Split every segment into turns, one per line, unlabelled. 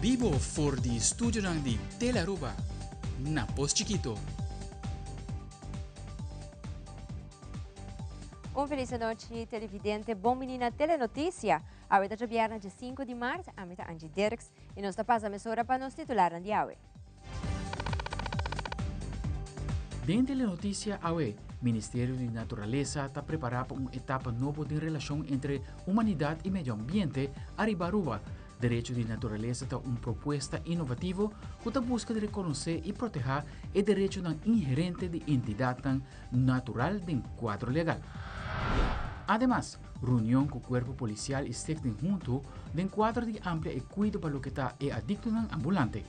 bibo for di studionan di Telearuba na Pos Chikito.
Un feliz anochi televidente, bon bini na Telenoticia. Awe ta djabièrnè dje 5 di mart, ami ta Angie Dirks i nos ta pasa mesora pa nos titularnan di awe.
Den Telenoticia awe, Ministerio di Naturalesa ta prepara pa un etapa nobo den relacion entre humanidad y medio ambiente ariba Aruba. Derecho di Naturalesa ta un propuesta inovativo cu ta busca di reconoce y proteha e derechonan inherente di entidadnan natural den cuadro legal. Ademas, reunion cu Cuerpo Policial y Stichting Hunto den cuadro di amplia e cuido pa loke ta e adictonan ambulante.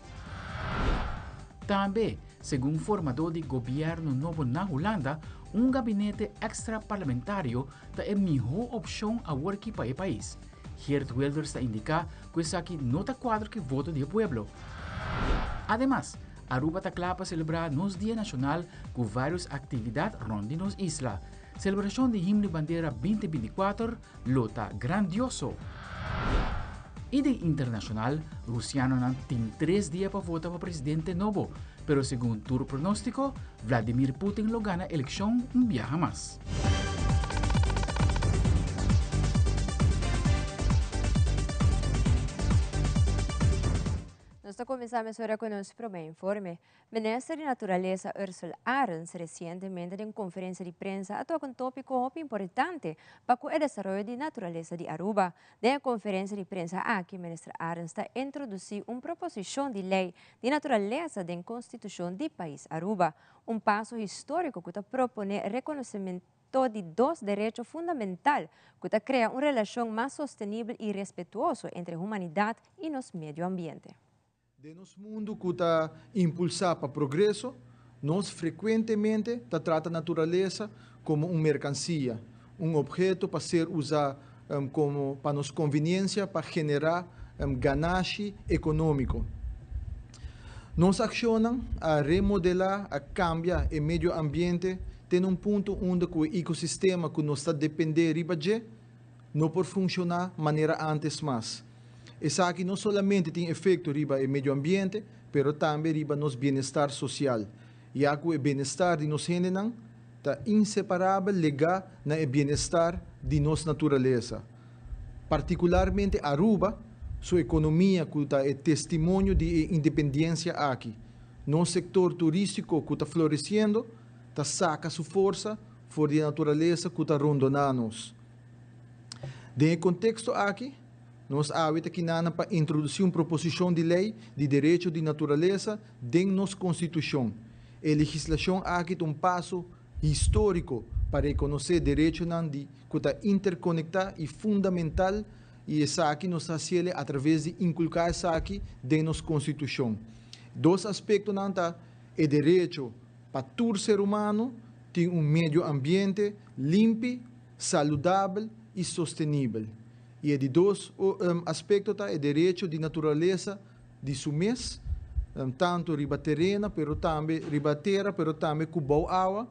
Tambe, segun formadó di gobièrnu nobo na Hulanda, un gabinete extra-parlamentario ta e mihó opshon aworki pa e pais. Geert Wilders ta indiká ku esaki no ta kuadra ku e voto di e pueblo. Ademas, Aruba ta kla pa selebrá nos Dia Nashonal ku vários aktividat rònt di nos isla. Selebrashon di Himno i Bandera 2024 lo ta grandioso! I den internashonal, rusianonan tin tres dia pa vota pa presidente nobo, pero segun tur pronóstiko, Vladimir Putin lo gana elekshon un biaha mas.
Nos ta kuminsá mesora ku nos promé informe. Minister di Naturalesa Ursel Arends resientemente den konferensia di prensa a toka un tópiko hopi importante pa ku e desaroyo di naturalesa di Aruba. Den e konferensia di prensa aki Minister Arends ta introdusí un proposishon di lei di naturalesa den konstitushon di pais Aruba, un paso históriko ku ta proponé rekonosementu di dos derecho fundamental ku ta krea un relashon mas sostenibel i respetuoso entre humanidat i nos medio ambiente.
Den nos mundu ku ta impulsá pa progreso, nos frekuentemente ta trata naturalesa komo un merkansia, un opheto pa ser usá komo pa nos konviniensia pa generá ganashi ekonómiko. Nos akshonnan a remodelá, a kambia e medio ambiente te na un punto unda ku e ekosistema ku nos ta dependé riba dje no por funshoná manera ántes mas. Esaki no solamente tin efekto riba e medio ambiente, pero tambe riba nos bienestar sosial, ya ku e bienestar di nos hendenan ta inseparabel legá na e bienestar di nos naturalesa. Partikularmente Aruba su ekonomia ku ta e testimonio di e independiensia aki. Nos sektor turístiko ku ta floresiendo ta saka su forsa for di e naturalesa ku ta rondoná nos. Den e konteksto aki, nos awe ta kinana pa introdusí un proposishon di lei di derecho di naturalesa den nos Konstitushon. E legislashon aki ta un paso históriko pa rekonosé derechonan di ku ta interkonektá i fundamental i esaki nos ta hasiel atraves di inkulká esaki den nos Konstitushon. Dos aspektonan ta e derecho pa tur ser humano tin un medio ambiente limpi, saludabel i sostenibel. I e di dos aspekto ta e derecho di naturalesa di su mes, tantu riba terena pero tambe riba tera pero tambe ku bou awa,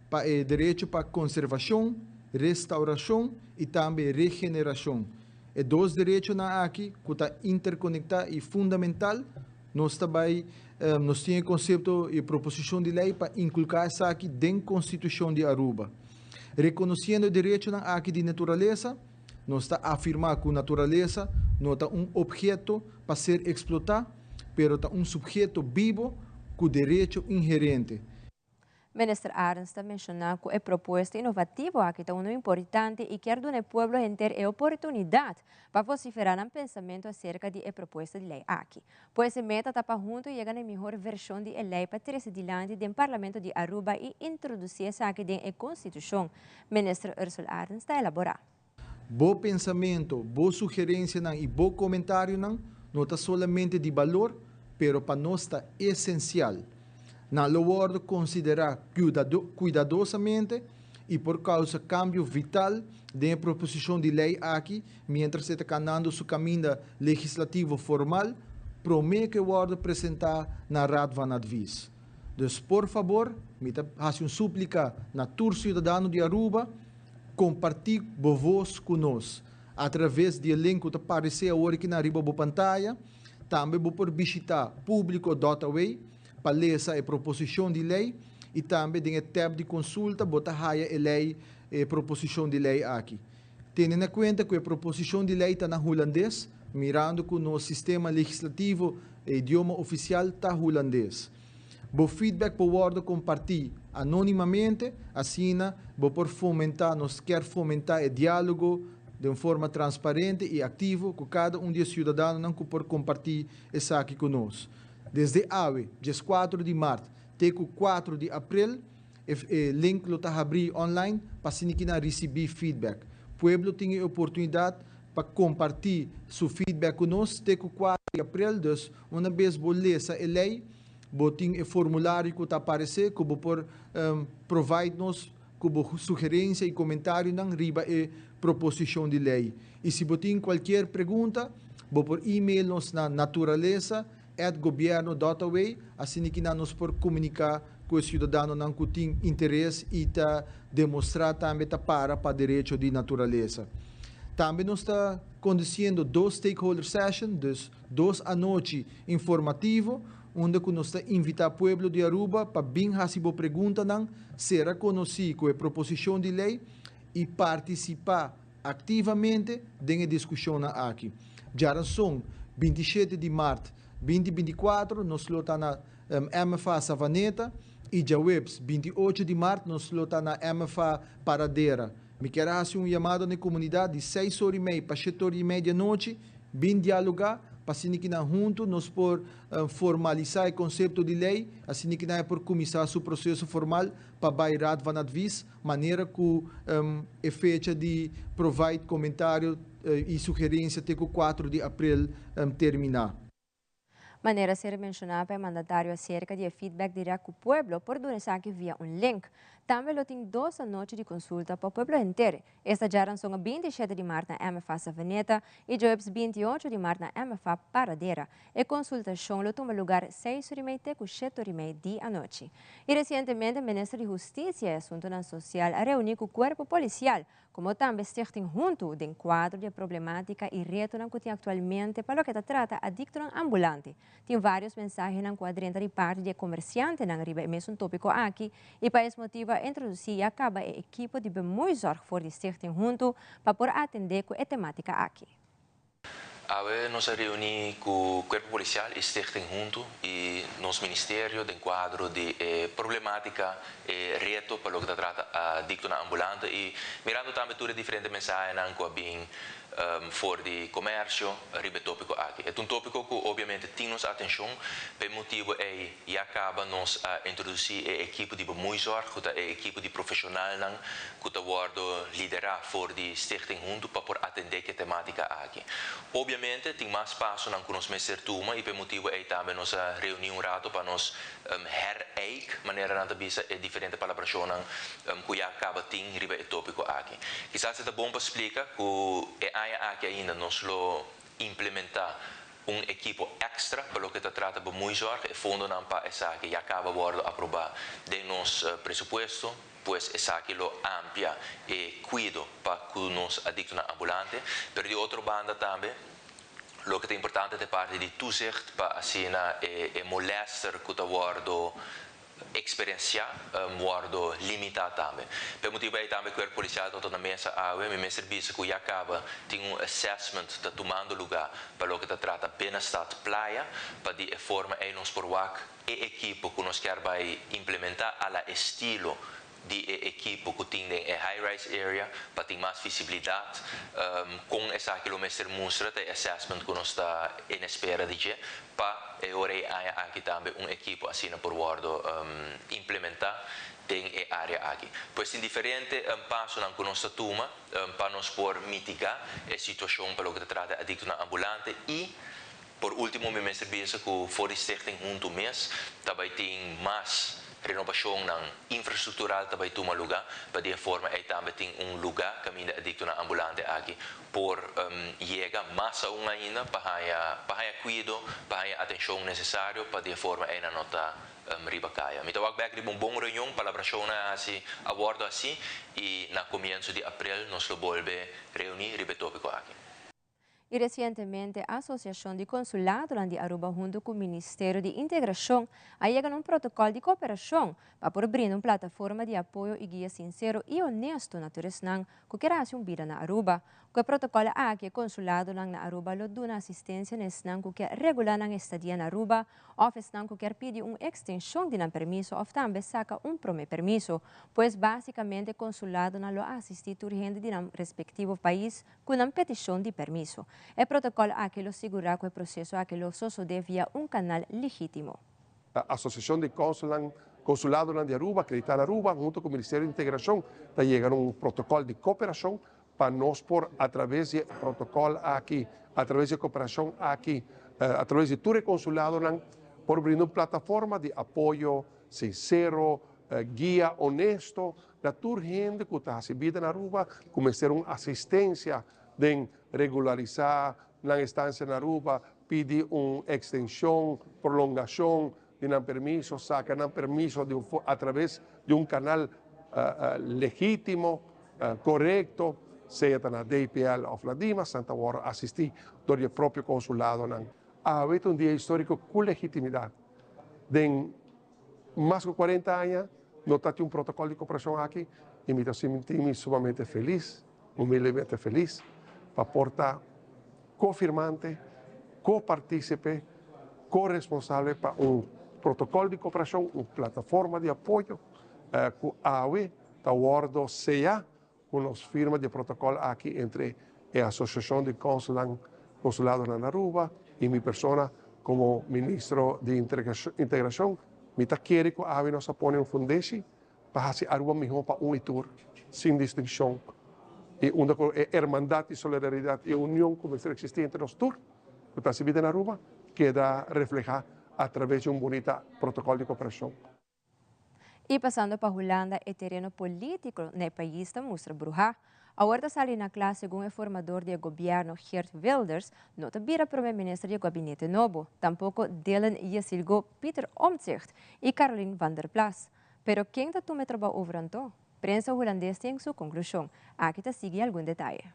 pa e derecho pa konservashon, restaurashon i tambe regenerashon. E dos derechonan aki ku ta interkonektá i fundamental, nos ta bai nos tin e konsepto i e proposishon di lei pa inkulká esaki den Konstitushon di Aruba. Rekonosiendo e derechonan aki di naturalesa, nos ta afirmá ku naturalesa no ta un opheto pa ser eksplotá, pero ta un supheto bibo ku derecho inherente.
Minister Arends ta menshoná ku e propuesta inovativo aki ta unu importante i kier duna e pueblo henter e oportunidat pa vosiferá nan pensamentu aserka di e propuesta di lei aki. Pues e meta ta pa huntu yega na e mihor vershon di e lei pa trese dilanti den Parlamento di Aruba i introdusí esaki den e Konstitushon, Minister Ursula Arends ta elaborá.
Bo pensamentu, bo sugerensianan i bo komentarionan no ta solamente di balor, pero pa nos ta esensial. Nan lo wòrdu konsiderá kuidadosamente i por kousa kambio vital den e proposishon di lei aki miéntras e ta kanando su kaminda legislativo formal promé ku e wòrdu presentá na Raad van Advies. Dus por fabor mi ta hasi un súplika na tur siudadano di Aruba, kompartí bo vos ku nos atraves di e link ku ta paresé awor aki na riba bo pantaya. Tambe bo por bishita publico.aw pa lesa e proposicion di ley y tambe den e tab di consulta bo ta haya e ley, e proposicion di ley aki. Tene na cuenta cu e proposicion di ley ta na Hulandes, mirando cu nos sistema legislativo e idioma oficial ta Hulandes. Bo feedback por wordo comparti anonimamente, asina bo por fomenta, nos kier fomenta e dialogo di un forma transparente y activo cu cada un di e ciudadanonan cu por comparti esaki cu nos. Desde awe, 4 di maart, te 4 di april, e link lo ta habri online pa asina ricibi feedback. Pueblo tin e oportunidad pa comparti su feedback cu nos te 4 di april, dus un biaha bo lesa e ley, bo tin e formulario cu ta aparece, cu bo por provide nos cu sugerencia y comentarionan riba e proposicion di ley. Y si bo tin cualkier pregunta, bo por e-mail nos na naturalesa@gobierno.aw, asina cu nos por comunica cu e ciudadanonan cu tin interes y ta demostra tambe ta para derecho di naturalesa. Tambe nos ta conduciendo dos stakeholder sessions, dus dos anochi informativo, unda cu nos ta invita pueblo di Aruba pa bin haci preguntanan, ser conoci cu e proposicion di ley y participa activamente den e discusion aki. Diaranson, 27 di maart 2024, nos ta na MFA Savaneta y diahuebs, 28 di maart, nos ta na MFA Paradera. Mi kier haci un yamada na comunidad di 6 or y mey pa 7 or y mey di anochi, bin dialoga, pa asina cu hunto nos por formalisa e concepto di ley, asina cu por cuminsa e proceso formal pa bay Raad van Advies, manera cu e fecha di provide comentario y sugerencia te 4 di april termina.
Manera a ser menciona pa e mandatario acerca di feedback directo cu pueblo por duna esaki via un link. Tambe lo tin dos anochi di consulta pa pueblo entero. Esta diaranson 27 di maart na MFA Savaneta y diahuebs 28 di maart na MFA Paradera. E consultacion lo tuma luga 6 or y mey te 7 or y mey di anochi. Y recientemente, Minister di Husticia y Asunto Social a reuni cu Cuerpo Policial, como tambe Stichting Hunto, den cuadro di problematica y reto cu tin actualmente pa loke ta trata adicto ambulante. Tin varios mensahe cu a drenta di parti di comerciantenan riba e mesun topico aki y pa e motibo a introduci caba e ekipo di bemoeizorg for di Stichting Hunto pa por atende cu e tematica aki.
Awe nos a reuni cu Cuerpo Policial y Stichting Hunto y nos ministerio den cuadro di problematica y reto pa loke ta trata adicto ambulante y mirando tambe tur diferente mensahe cu bin for di comercio riba e topico aki. E un topico cu obviamente tin nos atencion, pa motibo ey ya caba nos a introduci e ekipo di bemoeizorg, cu ta e ekipo di profesionalnan cu ta wordo lidera for di Stichting Hunto pa por atende cu e tematica aki. Obviamente tin mas pasonan cu nos mester tuma y pa motibo ey tambe nos a reuni un rato pa nos herijk manera nan ta bisa e diferente palabranan cu ya caba tin riba e topico aki. Kisas ta bon pa splica cu e aña aki ainda nos lo implementa un ekipo extra pa loke ta trata bemoeizorg e fondonan pa esaki ya caba di wordo aproba den nos presupuesto, pues esaki lo amplia e cuido pa nos adicto ambulante. Pero di otro banda tambe, loke ta importante di parti di toezicht pa asina e molester cu ta wordo experiencia wordo limita tambe. Pa motibo ey tambe Cuerpo Policial ta na mesa awe, mi mester bisa cu ya caba tin un assessment ta tumando luga pa loke ta trata Binnenstad Playa, pa di forma ey nos por wak e ekipo cu nos kier bay implementa a la estilo di ekipo cu tin den high-rise area pa tin mas visibilidad cu esaki lo mester mustra e assessment cu nos ta en espera di dje pa e ora aki tambe un ekipo asina por wordo implementa den e area aki. Pues tin diferente pasonan cu nos ta tuma pa nos por mitiga e situacion pa loke ta trata adicto ambulante. Y por ultimo, mi mester bisa cu for di Stichting Hunto mes tambe tin mas renovacion nan infrastructural tambe tuma luga pa di forma ey tambe tin un luga caminda adicto ambulante aki por yega mas aun ainda pa cuido, pa atencion necesario, pa di forma ey no ta riba caya. Mi ta wak bek riba un bon reunion, palabracion asina a wordo haci y na comienso di april nos lo bolbe reuni riba e topico aki.
Y recientemente Asociacion di Consuladonan di Aruba hunto cu Ministerio di Integracion a yega na un protocol di cooperacion pa por brinda un plataforma di apoyo y guia sincero y honesto na tur esnan cu kier haci un bida na Aruba. Cu e protocol aki e consuladonan na Aruba lo duna asistencia na esnan cu kier regula nan estadia na Aruba of esnan cu kier pidi un extension di nan permiso of tambe saca un prome permiso. Pues basicamente consuladonan lo asisti tur hende di nan respectivo pais cu nan peticion di permiso. E protocol aki lo sigura cu e proceso aki lo sosode via un canal legitimo.
Asociacion di Consulan, Consuladonan di Aruba, acredita na Aruba, hunto cu Ministerio di Integracion, ta yega na un protocol di cooperacion pa nos por a traves di e protocol aki, a traves di e cooperacion aki, a traves di tur e consuladonan, por brinda un plataforma di apoyo sincero, guia honesto na tur hende cu ta haci bida na Aruba, cu mester un asistencia den regularisa nan estancia na Aruba, pidi un extension, prolongacion di nan permiso, saca nan permiso di un a traves di un canal legitimo, corecto, sea ta na DPL of na Dimas, nan ta worde asisti door di e propio consuladonan. Awe ta un dia historico cu legitimidad. Den mas cu 40 aña no ta tin un protocol di cooperacion aki y mi ta sinti mi sumamente feliz, humildemente feliz, pa por ta co-firmante, co-partícipe, co-responsable pa un protocol di cooperacion, un plataforma di apoyo cu awe ta wordo seya cu nos firma di e protocol aki entre e Asociacion di Consulan, Consuladonan na Aruba y mi persona como Ministro di Integracion. Mi ta kere cu awe nos a pone un fundeshi pa haci Aruba miho pa un y tur, sin distincion, y unda cu e hermandad y solidaridad y union cu mester existi entre nos tur cu ta haci bida na Aruba keda refleha a traves di un bunita protocol di cooperacion.
Y pasando pa Hulanda, e tereno politico na e pais ta mustra bruha. Awor ta sali na cla segun e formador di e gobierno Geert Wilders no ta bira prome minister di e gabinete nobo, tampoco Dilan Yesilgo, Pieter Omtzigt y Caroline van der Plas. Pero ken ta tuma e trabou over anto? Prensa Hulandes tin su conclusion. Aki ta sigui algun detaye.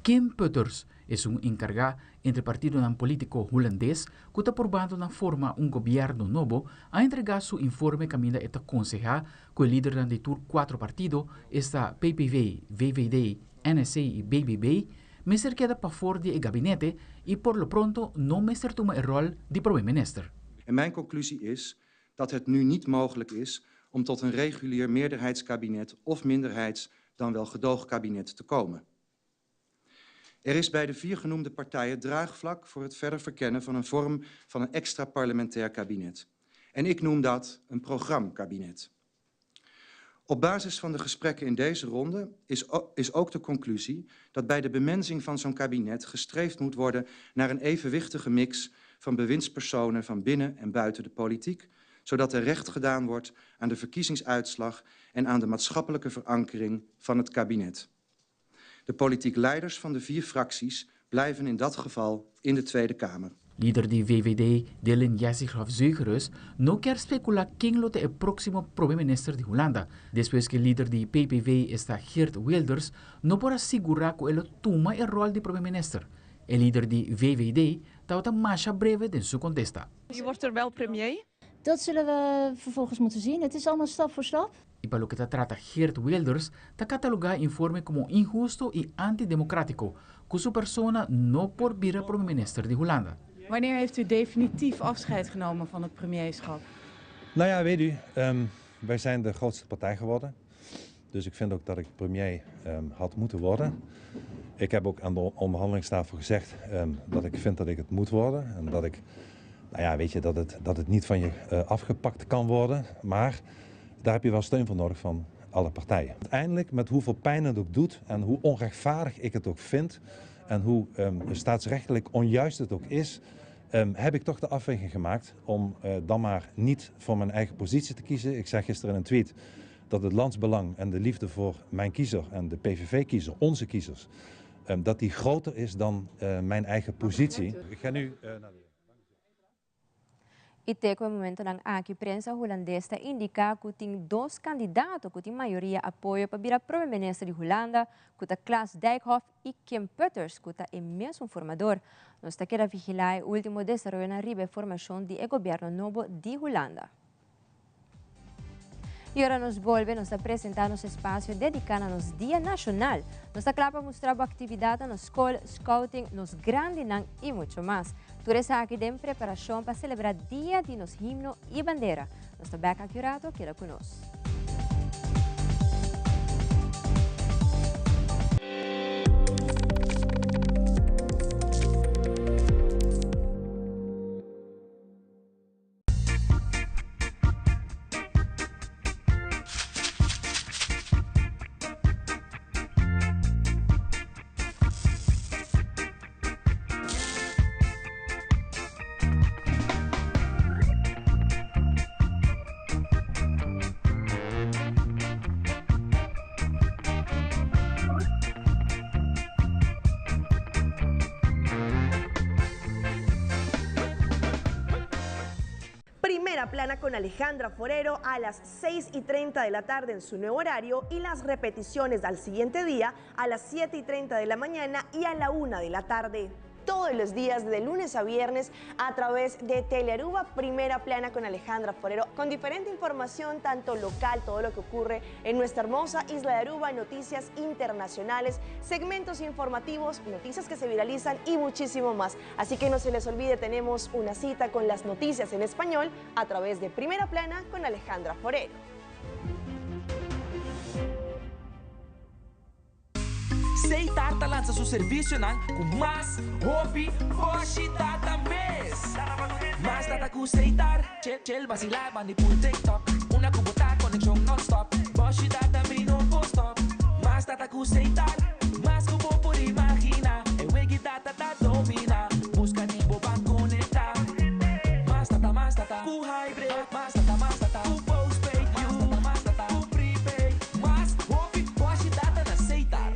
Kim Putters, esun encarga entre partidonan politico Hulandes cu ta purbando na forma un gobierno nobo, a entrega su informe caminda e ta conseha cu e lidernan di tur cuatro partido, esta PPV, VVD, NSC y BBB, mester keda pafor di e gabinete y por lo pronto no mester tuma e rol di prome minister.
En mijn conclusie is dat het nu niet mogelijk is om tot een regulier meerderheidskabinet of minderheids dan wel gedoogkabinet te komen. Er is bij de vier genoemde partijen draagvlak voor het verder verkennen van een vorm van een extra parlementair kabinet. En ik noem dat een programkabinet. Op basis van de gesprekken in deze ronde is ook de conclusie dat bij de bemensing van zo'n kabinet gestreefd moet worden naar een evenwichtige mix van bewindspersonen van binnen en buiten de politiek, zodat er recht gedaan wordt aan de verkiezingsuitslag en aan de maatschappelijke verankering van het kabinet. De politiek leiders van de vier fracties blijven in dat geval in de Tweede Kamer.
Lider di VVD, Dilan Yesilgöz, no kier specula ken lo ta e proximo prome minister di Hulanda, despues cu lider di PPV, esta Geert Wilders, no por a sigura cu e lo tuma e rol di prome minister. E lider di VVD tabata mas breve den su contesta.
Wie wordt er wel premier?
Dat zullen we vervolgens moeten zien. Het is allemaal stap voor stap.
Y pa loke ta trata Geert Wilders, ta cataloga e informe como inhusto y antidemocratico, cu su persona no por bira prome minister di Hulanda.
Wanneer heeft u definitief afscheid genomen van het premierschap?
Nou ja, weet u, wij zijn de grootste partij geworden. Dus ik vind ook dat ik premier had moeten worden. Ik heb ook aan de onderhandelingstafel gezegd dat ik vind dat ik het moet worden. En dat ik, nou ja, weet je, dat het niet van je afgepakt kan worden. Maar daar heb je wel steun voor nodig van alle partijen. Uiteindelijk, met hoeveel pijn het ook doet en hoe onrechtvaardig ik het ook vind en hoe staatsrechtelijk onjuist het ook is, heb ik toch de afweging gemaakt om dan maar niet voor mijn eigen positie te kiezen. Ik zei gisteren in een tweet dat het landsbelang en de liefde voor mijn kiezer en de P V V-kiezer, onze kiezers, dat die groter is dan mijn eigen positie. Ik ga nu naar de...
Y te cu e momentonan aki prensa Hulandes ta indica cu tin dos candidato cu tin mayoria apoyo pa bira Prome Minister di Hulanda, cu ta Klaas Dijkhoff y Kim Putters cu ta e mesun formador. Nos ta keda vigila e ultimo desaroyonan riba e formacion di e gobierno nobo di Hulanda. Y ora nos bolbe nos ta presenta nos espacio dedica na nos Dia Nacional. Nos ta cla pa mustra bo actividadnan na scol, scouting, nos grandinan y mucho mas. Tur esaki den preparacion pa celebra Dia di nos Himno y Bandera. Nos ta bek aki un rato, keda cu nos.
Primera plana con Alejandra Forero a las 6 y 30 de la tarde en su nuevo horario y las repeticiones al siguiente día a las 7 y 30 de la mañana y a la 1 de la tarde todos los días de lunes a viernes a través de Telearuba Primera Plana con Alejandra Forero, con diferente información, tanto local, todo lo que ocurre en nuestra hermosa isla de Aruba, noticias internacionales, segmentos informativos, noticias que se viralizan y muchísimo más. Así que no se les olvide, tenemos una cita con las noticias en español a través de Primera Plana con Alejandra Forero.
Seitar ta lansa su servicionan cu mas hopi boshi data mes. Mas data cu Seitar, chill chill vacila bandi pul TikTok. Una cu bo ta conexion non-stop, boshi data mi no por stop. Mas data cu Seitar, mas cu bo por imagina. E wegi data ta domina, busca di bo ban conecta. Mas data, mas data cu hybrid, mas data, mas data cu postpaid. Mas data, mas data cu prepaid. Mas hopi boshi data na Seitar.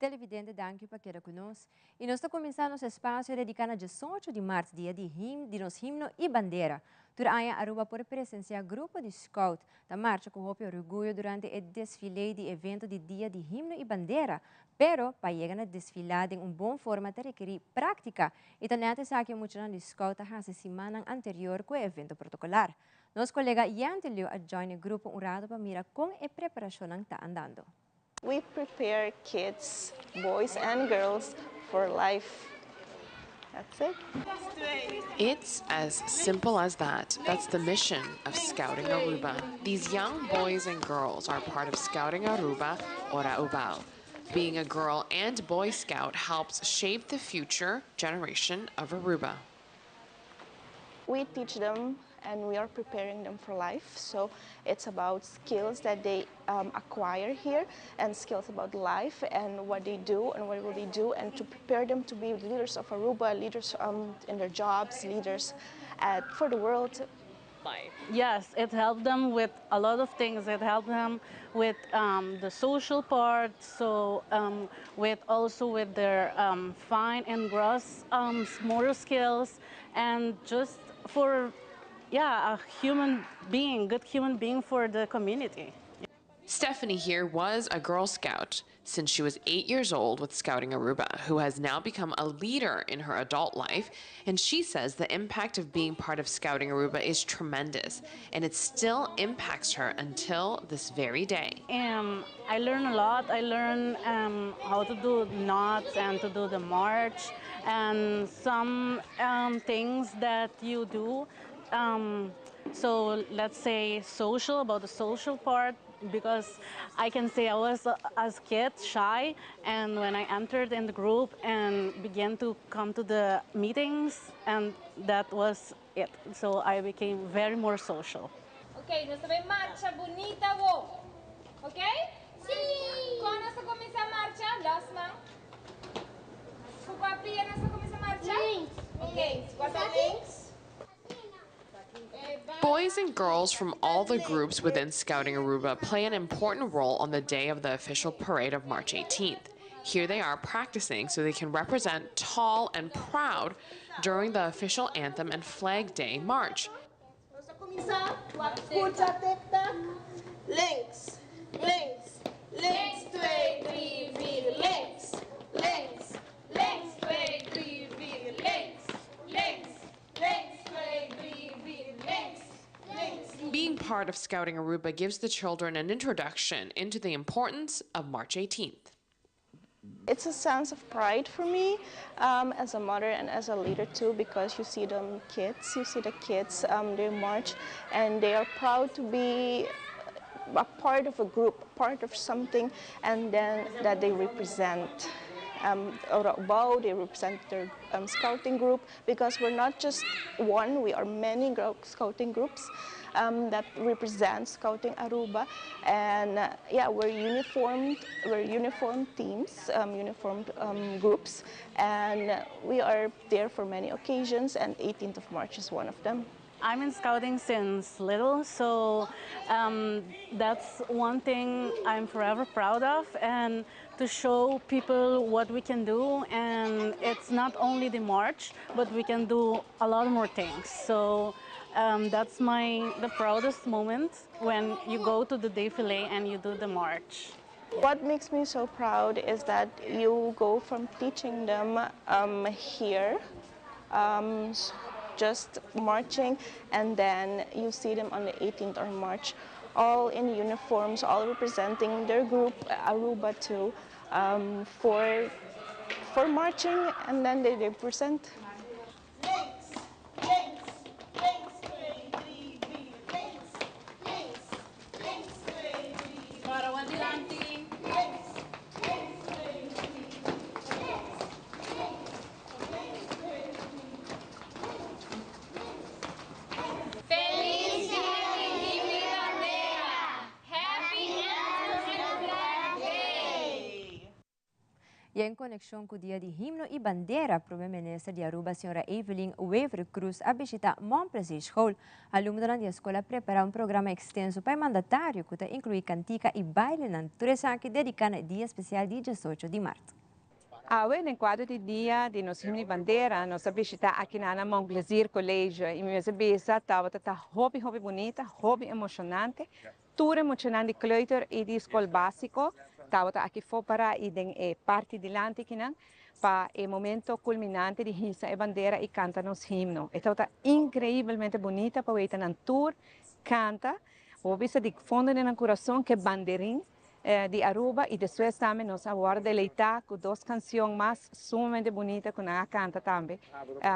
Televidente danki pa keda ku nos. I nos ta kuminsá nos espasio dediká na diesocho di mart dia di him di nos himno i bandera. Tur aña Aruba por presensiá grupo di scout ta marcha ku hopi orguyo durante e desfile di evento di dia di himno i bandera. Pero pa yega na desfilá den un bon forma ta rekerí práktika i ta nèt esaki e muchanan di scout ta hasi simannan anterior ku e evento protokolar. Nos kolega Yanti Liu a join e grupo un rato pa mira kon e preparashonnan ta andando.
We prepare kids, boys and girls, for life. That's it.
It's as simple as that. That's the mission of Scouting Aruba. These young boys and girls are part of Scouting Aruba Ora Ubal. Being a girl and boy scout helps shape the future generation of Aruba.
We teach them and we are preparing them for life. So it's about skills that they um, acquire here and skills about life and what they do and what will they do and to prepare them to be leaders of Aruba, leaders um, in their jobs, leaders at, for the world.
Yes, it helped them with a lot of things. It helped them with um, the social part, so um, with also with their um, fine and gross um, motor skills, and just for yeah, a human being, good human being for the community.
Stephanie here was a Girl Scout since she was eight years old with Scouting Aruba, who has now become a leader in her adult life. And she says the impact of being part of Scouting Aruba is tremendous, and it still impacts her until this very day.
Um, I learn a lot. I learn um, how to do knots and to do the march and some um, things that you do. Um, so let's say social, about the social part, because I can say I was, uh, as a kid, shy, and when I entered in the group and began to come to the meetings, and that was it. So I became very more social.
Ok, nos ta bay marcha bunita awo. Ok? Si! Con nos ta cuminsa marcha? Los man. Cu cua pia nos ta cuminsa marcha? Links. Ok, cua ta links?
Boys and girls from all the groups within Scouting Aruba play an important role on the day of the official parade of March 18th. Here they are practicing so they can represent tall and proud during the official anthem and Flag Day march.
Links, links, links, 2, 3, 4, links, links, links, 2, 3, 4, links, links, links, 2, 3, 4, links, links.
Being part of Scouting Aruba gives the children an introduction into the importance of March 18th.
It's a sense of pride for me as a mother and as a leader too, because you see them kids, you see the kids, they march and they are proud to be a part of a group, part of something, and then that they represent. Aruba, they represent their scouting group, because we're not just one, we are many scouting groups that represent Scouting Aruba, and we're uniformed, we're uniformed teams, uniformed groups, and we are there for many occasions, and 18th of March is one of them.
I'm in scouting since little, so that's one thing I'm forever proud of, and to show people what we can do. And it's not only the march, but we can do a lot more things. So that's the proudest moment, when you go to the défilé and you do the march.
What makes me so proud is that you go from teaching them here, just marching, and then you see them on the 18th of March, all in uniforms, all representing their group, Aruba too, for marching, and then they represent.
Links, links, links, 2, 3, 4, links, links, links, 2, 3,
Para one dilanti.
Links, links, 2, 3, links, links, links, 2, 3, links, links, links. Feliz Dia di Himno y Bandera! Happy Anthem and Flag Day!
Y en conexion cu Dia di Himno y Bandera, Prome Minister di Aruba, señora Evelyn Wever-Croes, a bishita Mon Plaisir School. Alumnonan di scol a prepara un programa extenso pa e mandatario, cu ta inclui cantica y baile na esaki dedica na dia especial di 18 di maart.
Awe, den cuadro di Dia di nos Himno y Bandera, nos a bishita aki na Mon Plaisir College y mi bisa tabata hopi hopi bunita, hopi emocionante. Tur emocionante kleuter y di scol basico, tabata aki para y den parti dilanti akinan pa e momento culminante di hisa e bandera y canta nos himno. Tabata increiblemente bunita pa wak nan tur canta, bo bisa di fondo di curason cu banderin di Aruba y despues tambe nos a wordo deleita cu dos cancion mas sumamente bunita cu nan a canta tambe.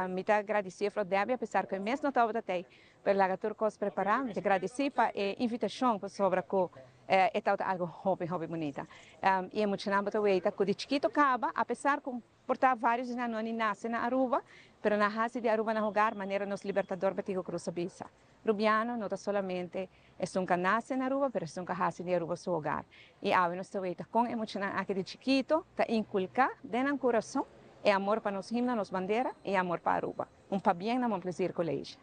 Mi ta gradici Fro Debbie, apesar cu mes no tabata tey, pero laga tur cos prepara, mi ta gradici pa e invitacion sobre cu e tabata algo hopi, hopi bunita. Y emocionante ta wak cu di chikito caba, apesar cu por ta varios na no nace na Aruba, pero nan a haci di Aruba nan hogar, manera nos libertador Betico Croes a bisa. Rubiano no ta solamente esun cu nace na Aruba, pero esun cu a haci di Aruba su hogar. Y awe nos ta wak con emocionante aki di chikito, ta inculca den nan curason e amor pa nos himno, nos bandera y amor pa Aruba. Un pabien na Mon Plaisir College.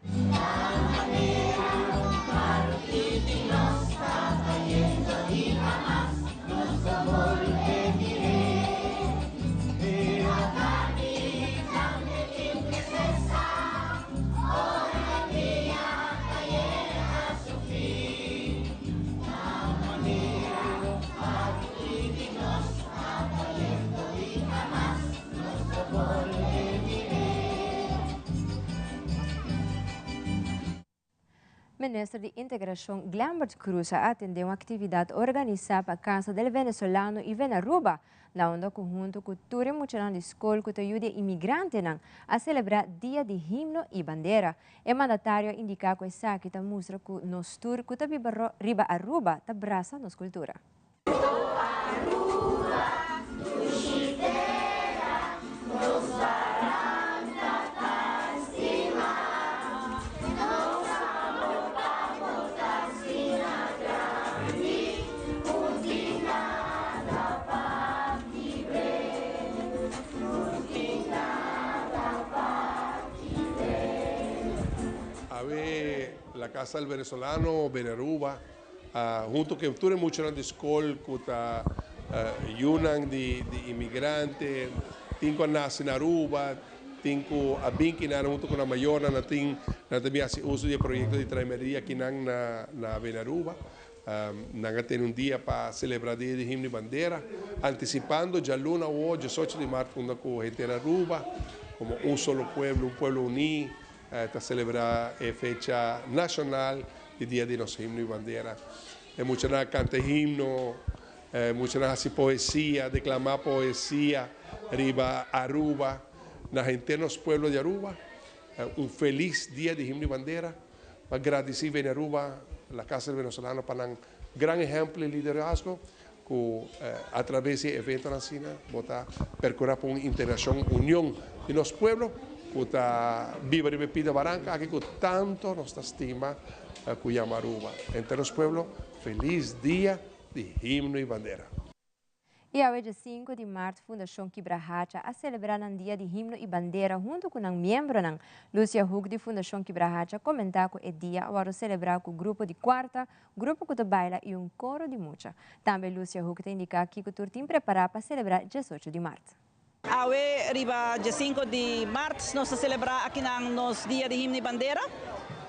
Minister di Integracion Glenbert Croes a atende un actividad organisa pa Casa del Venezolano y Venaruba, na unda hunto cu tur muchanan di scol cu ta yiu di inmigrantenan a celebra Dia di Himno y Bandera. E mandatario a indica cu esaki ta mustra cu nos tur cu ta biba riba Aruba ta brasa nos cultura.
Aruba,
Casa del Venezolano, Venearuba, hunto ku tur e muchanan di skol ku ta yunan di imigrante, tin ku a nase na Aruba, tin ku a bin kinan hunto ku nan mayornan, nan tin nan ta bin hasi uso di e proyekto di Traimerdia kinan na na Venearuba. Nan a tene un dia pa selebrá Dia di Himno i Bandera, antisipando djaluna awor, diesocho di mart, unda ku henter Aruba, komo un solo pueblo, un pueblo uní, ta selebrá e fecha nashonal di Dia di nos Himno i Bandera. E muchanan a kanta e himno, e muchanan a hasi poesia, deklamá poesia riba Aruba na henter nos pueblo di Aruba. Un felis Dia di Himno i Bandera. Pa gradisí Beni Aruba, La Casa del Venezolano pa nan gran ehèmpel i liderazgo ku atraves di e eventonan asina bo ta perkurá pa un integrashon, union di nos pueblo ku ta biba riba e pida baranka aki ku tanto nos ta stima ku yama Aruba. Entre nos pueblo, felis dia di himno i bandera.
I awe dje sinku di mart Fundashon Kibrahacha a selebrá nan Dia di Himno i Bandera huntu ku nan miembronan. Lucia Hoek di Fundashon Kibrahacha komentá ku e dia a wòrdu selebrá ku grupo di kuarta, grupo ku ta baila i un koro di mucha. Tambe Lucia Hoek ta indiká kiko tur tin prepará pa selebrá diesocho di mart.
Awe riba diesinku di mart nos ta selebrá akinan nos Dia di Himno i Bandera.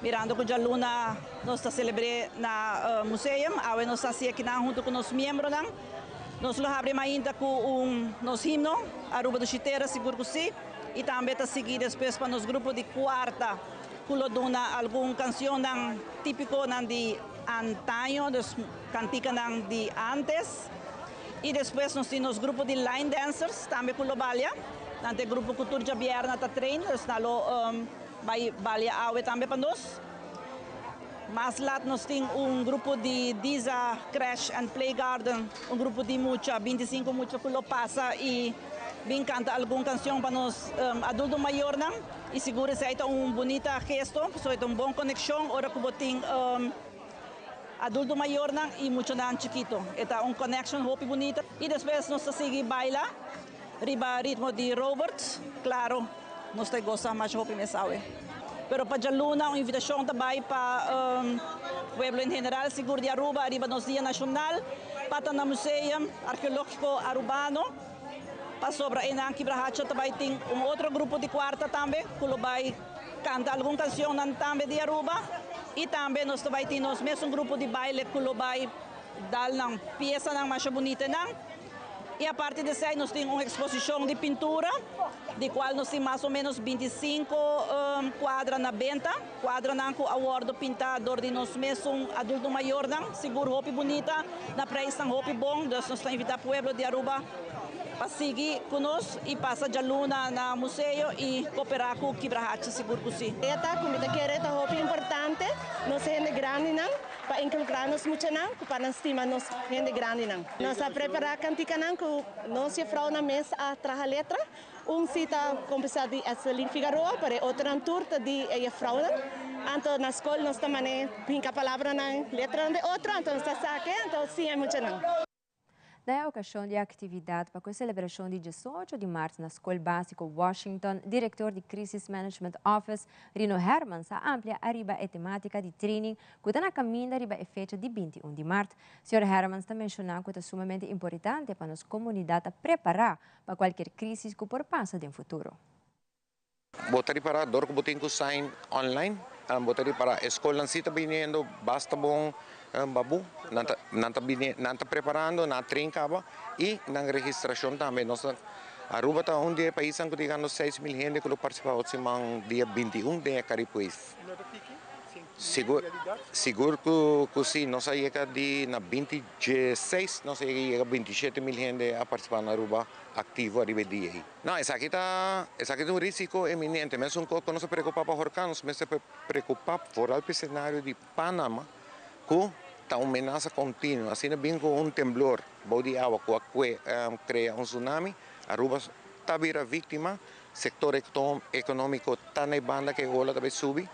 Mirando ku djaluna nos ta selebr'é na museum, awe nos ta hasi akinan huntu ku nos miembronan. Nos lo habri mainta ku un nos himno, Aruba Dushi Tera, sigur ku si, i tambe ta sigui despues pa nos grupo di kuarta ku lo duna algun kansionnan típikonan di antaño, dus kantikanan di ántes. I despues nos tin nos grupo di line dancers tambe ku lo balia. Nan ta e grupo ku tur djabièrnè ta train, dus nan lo bai balia awe tambe pa nos. Mas lat nos tin un grupo di Diza Crash and Play Garden, un grupo di mucha, bintisinko mucha ku lo pasa i bin kanta algun kanshon pa nos adulto mayornan. I sigur esei ta un bunita gesto, pasobra e ta un bon konekshon ora ku bo tin adulto mayornan i muchanan chikito. E ta un connection hopi bunita. I despues nos ta sigui baila riba ritmo di Robert, claro nos ta goza masha hopi mes awe. Pero pa djaluna un invitacion ta bay pa pueblo en general, sigur di Aruba ariba nos dia nacional, pa ta na Museum Arqueologico Arubano, pasobra einan Kibrahacha ta bay tin un otro grupo di cuarta tambe cu lo bay canta algun cancionnan tambe di Aruba y tambe nos ta bay tin nos mesun grupo di baile cu lo bay dal nan piesanan masha bunitenan. I aparte di esei nos tin un eksposishon di pintura, di kual nos tin mas o ménos bintisinko kuadra na benta, kuadranan ku a wòrdu pintá dor di nos mesun adulto mayornan, sigur hopi bunita, na preisnan hopi bon, dus nos ta invitá pueblo di Aruba pa sigui ku nos i pasa djaluna na museo i koperá ku Kibrahacha, sigur ku si.
E ta ku mi ta kere ta hopi importante nos hende grandinan. Pa inkulkrá nos muchanan ku pa nan stima nos hende grandinan. Nos a prepará kantikanan ku nos jefrounan mes a traha letra. Un si ta komposá di Etzelin Figaroa, pero e otronan tur ta di e jefrounan. Anto na skol nos ta man'é hinka palabranan, letranan den otro, anto nos ta sake, anto siña e muchanan.
Na e okashon di e aktividat pa ku e selebrashon di diesocho di mart na Skol Básiko Washington, direktor di Crisis Management Office, Rino Hermans a amplia ariba e temátika di training ku ta na kaminda riba e fecha di 21 di mart. Señor Hermans ta menshoná ku ta sumamente importante pa nos komunidat ta prepará pa kualkier krísis ku por pasa den futuro.
Bo ta ripará dor ku bo tin ku sign online, bo ta ripará e skolnan si ta biniendo basta bon babu, nan ta nan ta bini nan ta preparando, nan a train kaba i nan registrashon tambe. Nos ta Aruba ta un di e paisnan ku ta yegando 6000 hende ku lo partisipá otro siman dia 21 den e Caripuis. Sigur sigur ku ku si, nos a yega di na binti dieseis nos a yega yega 27000 hende a partisipá na Aruba aktivo ariba e dia ei. No, esaki ta esaki ta un risiko eminente. Mesun kos ku nos a preokupá pa horkan, nos mester preokupá foral pa e senario di Panama ku ta un menasa kontinuo. Asina bin ku un temblor bou di awa ku a kue krea un tsunami, Aruba ta bira víktima, sektor ekonómiko ta na e banda ku e ola ta bai subi.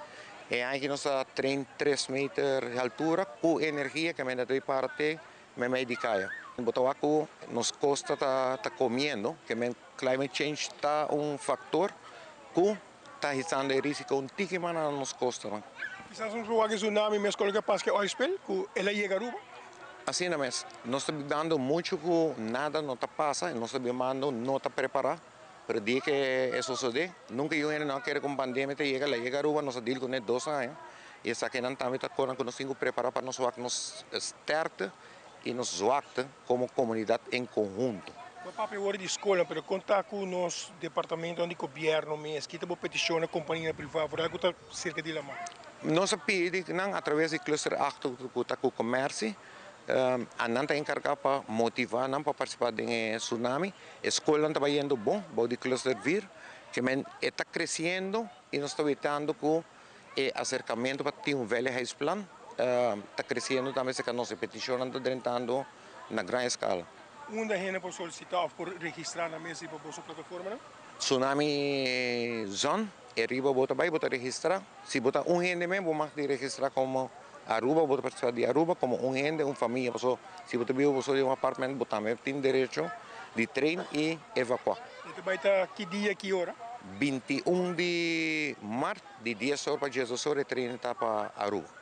E aña aki nos ta 33 meter di altura ku energia ku mester ta bai para te Meimei di kaya. Bo ta wak ku nos kosta ta ta komiendo, ke men climate change ta un faktor ku ta hisando e risiko un tiki mas na nos kostanan.
Kisas nos por wak e tsunami mes ku loke a pasa ku e oil spill ku el a yega Aruba.
Asina mes, nos ta bibando muchu ku nada no ta pasa i nos ta bibando no ta prepará, pero dia ku e sosodé, nunka yu hende no a kere ku un pandemia ta yega, el a yega Aruba, nos a deal kuné dos aña i esakinan tambe ta konan ku nos tin ku prepará pa nos wak nos sterkte i nos zwakte komo komunidat en konhunto.
Bo papia wòrdu di skolnan, pero kon ta ku nos departamentonan di gobièrnu mes? Kita bo petishon na kompanianan privá foral ku ta serka di laman?
Nos a pidi nan atraves di Cluster 8 ku ta ku Komersi, a nan ta enkargá pa motivá nan pa partisipá den e tsunami. E skolnan ta bayendo bon bou di Cluster 4, ke men e ta kresiendo i nos ta wetando ku E aserkamentu pa tin un veiligheidsplan ta kresiendo tambe serka nos. E petishonnan ta drentando na gran eskala.
Unda hende por solisitá òf por registrá nan mes riba boso plataformanan?
Tsunami Zone, e riba bo ta bai bo ta registrá. Si bo ta un hende mes bo mag di registrá komo Aruba, bo ta partisipá di Aruba komo un hende, un famia. Pasobra si bo ta biba bo so den un apartment bo tambe tin derecho di train i evakuá.
E ta bai ta ki dia i ki ora?
21 di mart. Di dies or pa diesdos or e tren ta pa Aruba.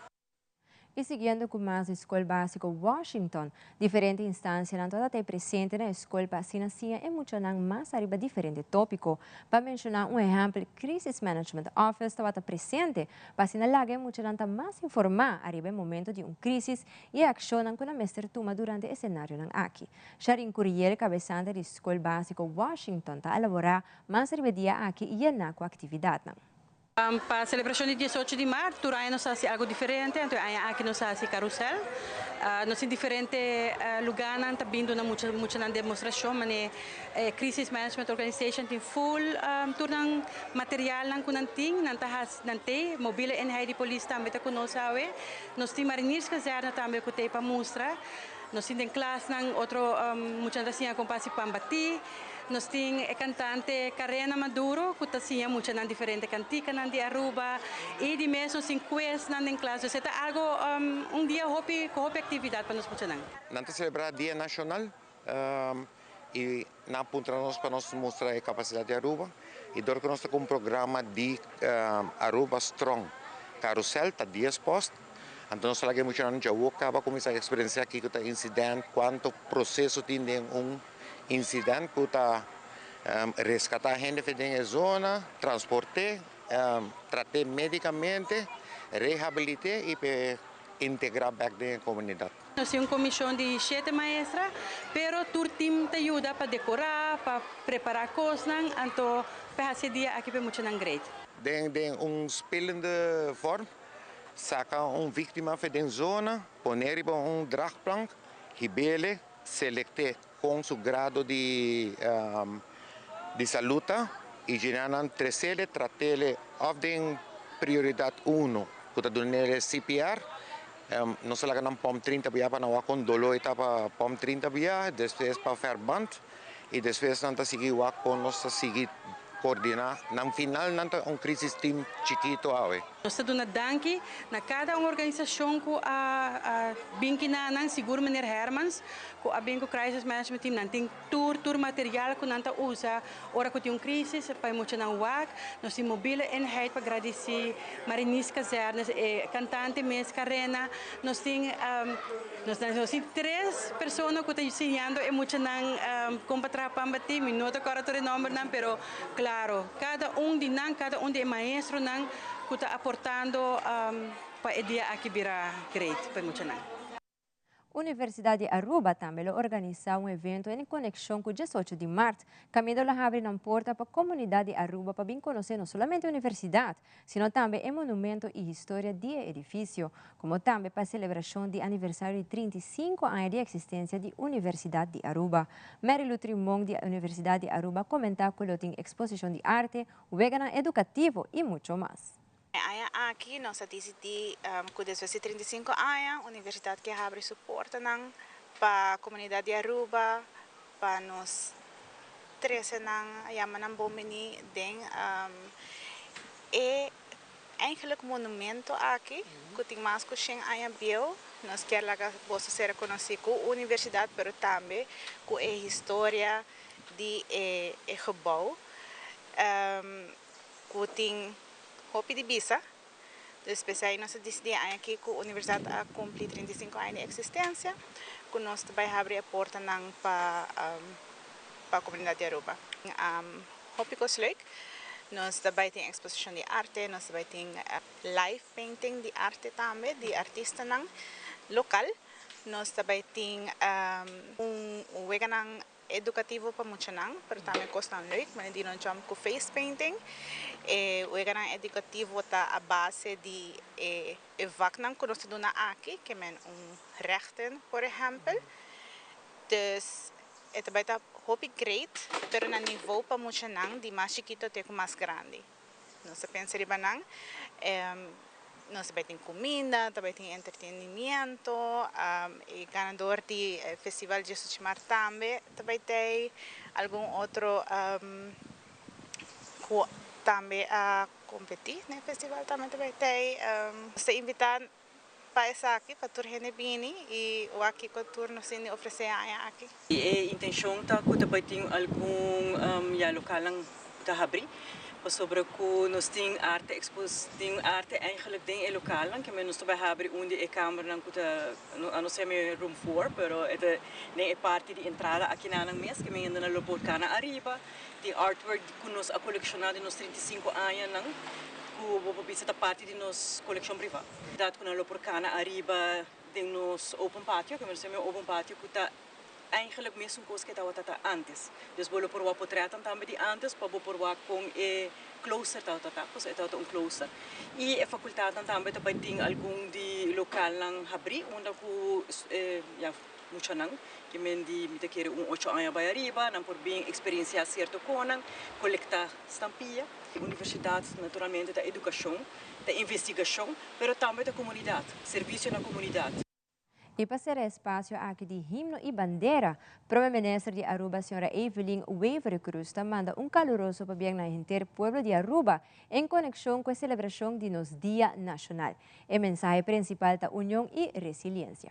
I siguiendo ku mas di Skol Básiko Washington, diferente instansianan tabata ta presente na e skol pa asina siña e muchanan mas ariba diferente tópiko. Pa menshoná un ehèmpel, Crisis Management Office tabata presente pa asina laga e muchanan ta mas informá ariba e momento di un krísis i e akshonnan ku nan mester tuma durante e senarionan aki. Sharin Curiel, kabesante di Skol Básiko Washington, ta elaborá Mas riba e dia aki yená ku aktividatnan.
Pa selebrashon di diesocho di mart tur aña nos ta hasi algu diferente, anto e aña aki nos a hasi karusèl. Nos tin diferente lugánan ta bin duna mucha muchanan demostrashon manera e Crisis Management Organization tin ful tur nan materialnan ku nan tin, nan ta hasi nan tei, Mobiele Eenheid di Polis tambe ta ku nos awe. Nos tin Marinierskazerne tambe ku tei pa mustra. Nos tin den klasnan otro muchanan ta siña kon pa hasi pan batí. Nos tin e cantante Karena Maduro cu ta siña muchanan diferente canticanan di Aruba y di mes nos tin quiznan den klas. Dus e ta algo un dia hopi cu hopi actividad pa nos muchanan.
Nan ta celebra Dia Nacional y nan a puntra nos pa nos mustra e capacidad di Aruba y dor cu nos ta cu un programa di Aruba Strong Carousel ta dies post anto nos ta laga e muchanan djawo caba cuminsa experiencia kico ta incident, cuanto proceso tin den un Insident ku ta reskatá hende for den e zona, transport'é, trat'é médikamente, rehabilit'é i p'e integrá bèk den e komunidat.
Nos tin un komishon di shete maestra, pero tur tim ta yuda pa dekorá, pa prepará kosnan, anto pa hasi e dia aki pa e muchanan great.
Den den un spelende vorm, saka un víktima for den zona, pon'é riba un draagplank, hib'é Selecté con su grado di di salud ta y djina nan trecele, tratele of den prioridad uno cu ta dunele CPR. Nos ta laga nan pom 30 bia pa nan wak con dolor e ta pa pom 30 bia, despues pa verband y despues nan ta sigui wak con nos ta sigui coordina. Nan final nan ta un crisis team chikito awe.
Nos ta duna danki na kada un organisashon ku a bin kina nan, sigur meneer Hermans ku a bin ku Crisis Management Team, nan tin tur tur material ku nan ta usa ora ku tin un crisis pa e muchanan wak. Nos tin Mobiele Eenheid pa gradisi Marinierskazerne, e kantante mes Karena. Nos tin nos tin tres persona ku ta siñando e muchanan kon pa traha pan bati, mi no ta kòrda tur e nòmbernan pero klaro kada un di nan, kada un di e maestronan ku ta aportando pa e dia aki bira great pa e muchanan.
Universidad di Aruba tambe lo organisa un evento en conexion cu 18 di maart, caminda lo habri nan porta pa comunidad di Aruba pa bin conoce no solamente universidad, sino tambe e monumento y historia di e edificio, como tambe pa celebracion di aniversario di 35 aña di existencia di Universidad di Aruba. Mary Lou Trimon di Universidad di Aruba a comenta cu lo tin exposicion di arte, Weganan edukativo i mucho mas.
E aña aki nos a disidí ku despues di 35 aña universidat ke habri su portanan pa komunidat di Aruba pa nos trese nan, yama nan bon bini den e eigenlijk monumento aki ku tin mas ku shen aña bieu. Nos kier laga boso ser konosí ku universidat pero tambe ku e historia di e gebou ku tin hopi di bisa. Dus p'esei nos a disidí aña aki ku universidat a kumpli 35 aña di eksistensia ku nos ta bai habri e portanan pa pa komunidat di Aruba. Hopi kos leuk. Nos ta bai tin eksposishon di arte, nos ta bai tin live painting di arte tambe di artistanan lokal. Nos ta bai tin un weganan edukativo pa muchanan, pero tambe kosnan leuk, manera di no jump ku face painting. E weganan edukativo ta a base di e e vaknan ku nos ta duna aki, ke men un rechten por ehèmpel. Dus e ta bai ta hopi great, pero na nivou pa muchanan di mas chikito te ku mas grandi. Nos ta pensa riba nan. Nos ta bai tin kuminda, ta bai tin entretenimiento. E ganador di e festival Djesuchi Mar tambe ta bai tei. Algun otro ku tambe a kompetí den e festival tambe ta bai tei. Nos ta invitá pa esaki, pa tur hende bini i wak kiko tur nos tin di ofresé e aña aki.
E intenshon ta ku ta bai tin algun ya lokalnan ku ta habrí pasobra ku nos tin arte ekspos tin arte eigenlik den e lokalnan ke men nos ta bai habri un di e kamernan ku ta a no ser mi room four pero e ta den e parti di entrada akinanan mes ke men hende nan lo por kana ariba tin artwork ku nos a kolekshoná den nos 35 añanan ku bo por bisa ta parti di nos kolekshon privá dat ku nan lo por kana ariba den nos open patio, ke nos yama e open patio ku ta eigenlijk mesun kos ke tabata ta antes. Dus bo lo por wak potretnan tambe di antes pa bo por wak kon e klooster tabata ta, pasobra e tabata un klooster. I e fakultatnan tambe ta bai tin algun di lokalnan habrí unda ku e ya muchanan ke men di mi ta kere un ocho aña bai ariba nan por bin eksperensiá sierto konan, kolektá stampia. Universidat naturalmente ta edukashon, ta investigashon, pero tambe ta komunidat, servisio na komunidat.
I pa sera e spasio aki di himno i bandera, Prome Minister di Aruba Sra. Evelyn Wever-Croes ta manda un kaluroso pabien na henter pueblo di Aruba en konekshon ku e selebrashon di nos Dia Nashonal. E mensahe prinsipal ta union i resiliensia.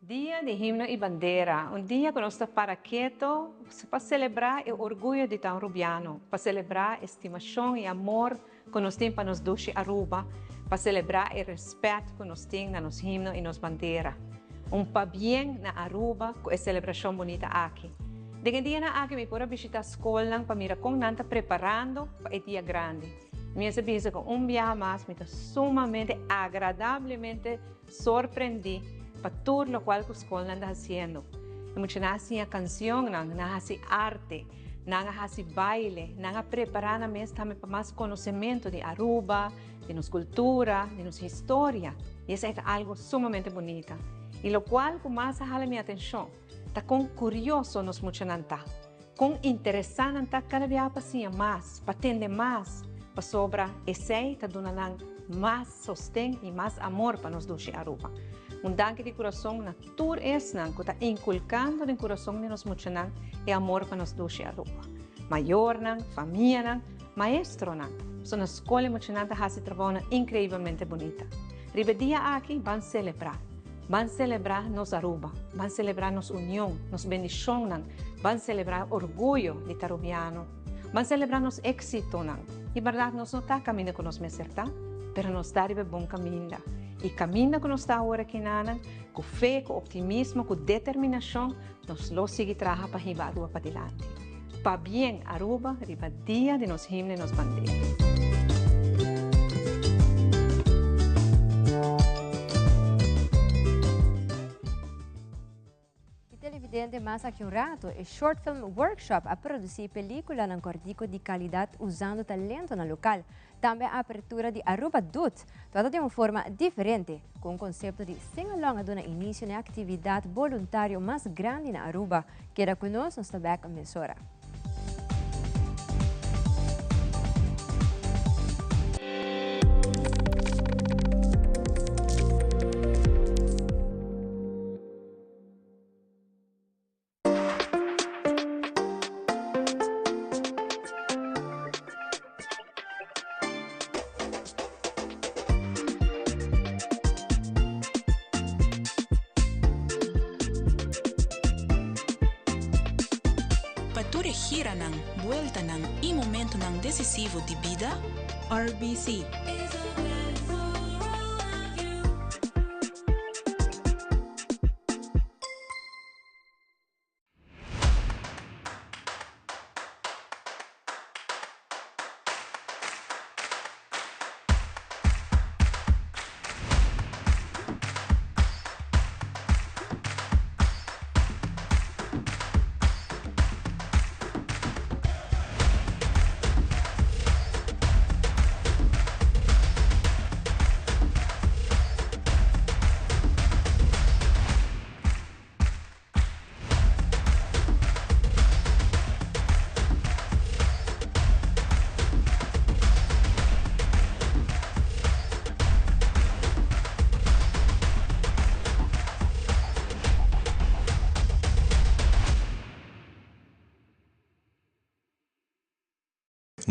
Dia di Himno y Bandera, un dia cu nos ta para keto pa celebra e orguyo di ta un Rubiano, pa celebra e stimacion y amor cu nos tin pa nos dushi Aruba, pa celebra e respet cu nos tin na nos himno y nos bandera. Un pabien na Aruba cu e celebracion bunita aki. Den e dianan aki mi por a bishita scolnan pa mira con nan ta preparando pa e dia grandi. Mi mester bisa cu un biaha mas mi ta sumamente agradablemente Sorprendí pa tur lokual ku skolnan ta hasiendo. E muchanan a siña kansionnan, nan a hasi arte, nan a hasi baile, nan a prepará nan mes tambe pa mas konosementu di Aruba, di nos kultura, di nos historia. I esei ta algu sumamente bunita. I lokual ku mas a hala mi atenshon ta kon kurioso nos muchanan ta, kon interesá nan ta kada biaha pa siña mas, pa tende mas, pasobra esei ta duna nan mas sosten i mas amor pa nos dushi Aruba. Un danki di kurason na tur esnan ku ta inkulkando den kurason di nos muchanan e amor pa nos dushi Aruba. Mayornan, famianan, maestronan. Pasobra na skol e muchanan ta hasi trabounan inkreibelmente bunita. Riba e dia aki ban selebrá. Ban selebrá nos Aruba. Ban selebrá nos union, nos bendishonnan. Ban selebrá orguyo di ta Rubiano. Ban selebrá nos éksitonan. Di bèrdat nos no ta kaminda ku nos mester ta, pero nos ta riba e bon kaminda. I kaminda ku nos ta awor aki nanan, ku fe, ku optimismo, ku determinashon, nos lo sigui traha pa hiba Aruba padilanti. Pabien Aruba riba dia di nos himno i nos bandera.
Y televidente mas aki un rato, e Short Film Workshop a produci peliculanan cortico di calidad usando talentonan local. Tambe a apertura di Aruba Doet tabata den un forma diferente, cu un concepto di sing-along a duna inicio na e actividad boluntario mas grandi na Aruba. Keda cu nos, nos ta bek mesora.
Pa tur e giranan, bueltanan i momentunan desisivo di bida, RBC.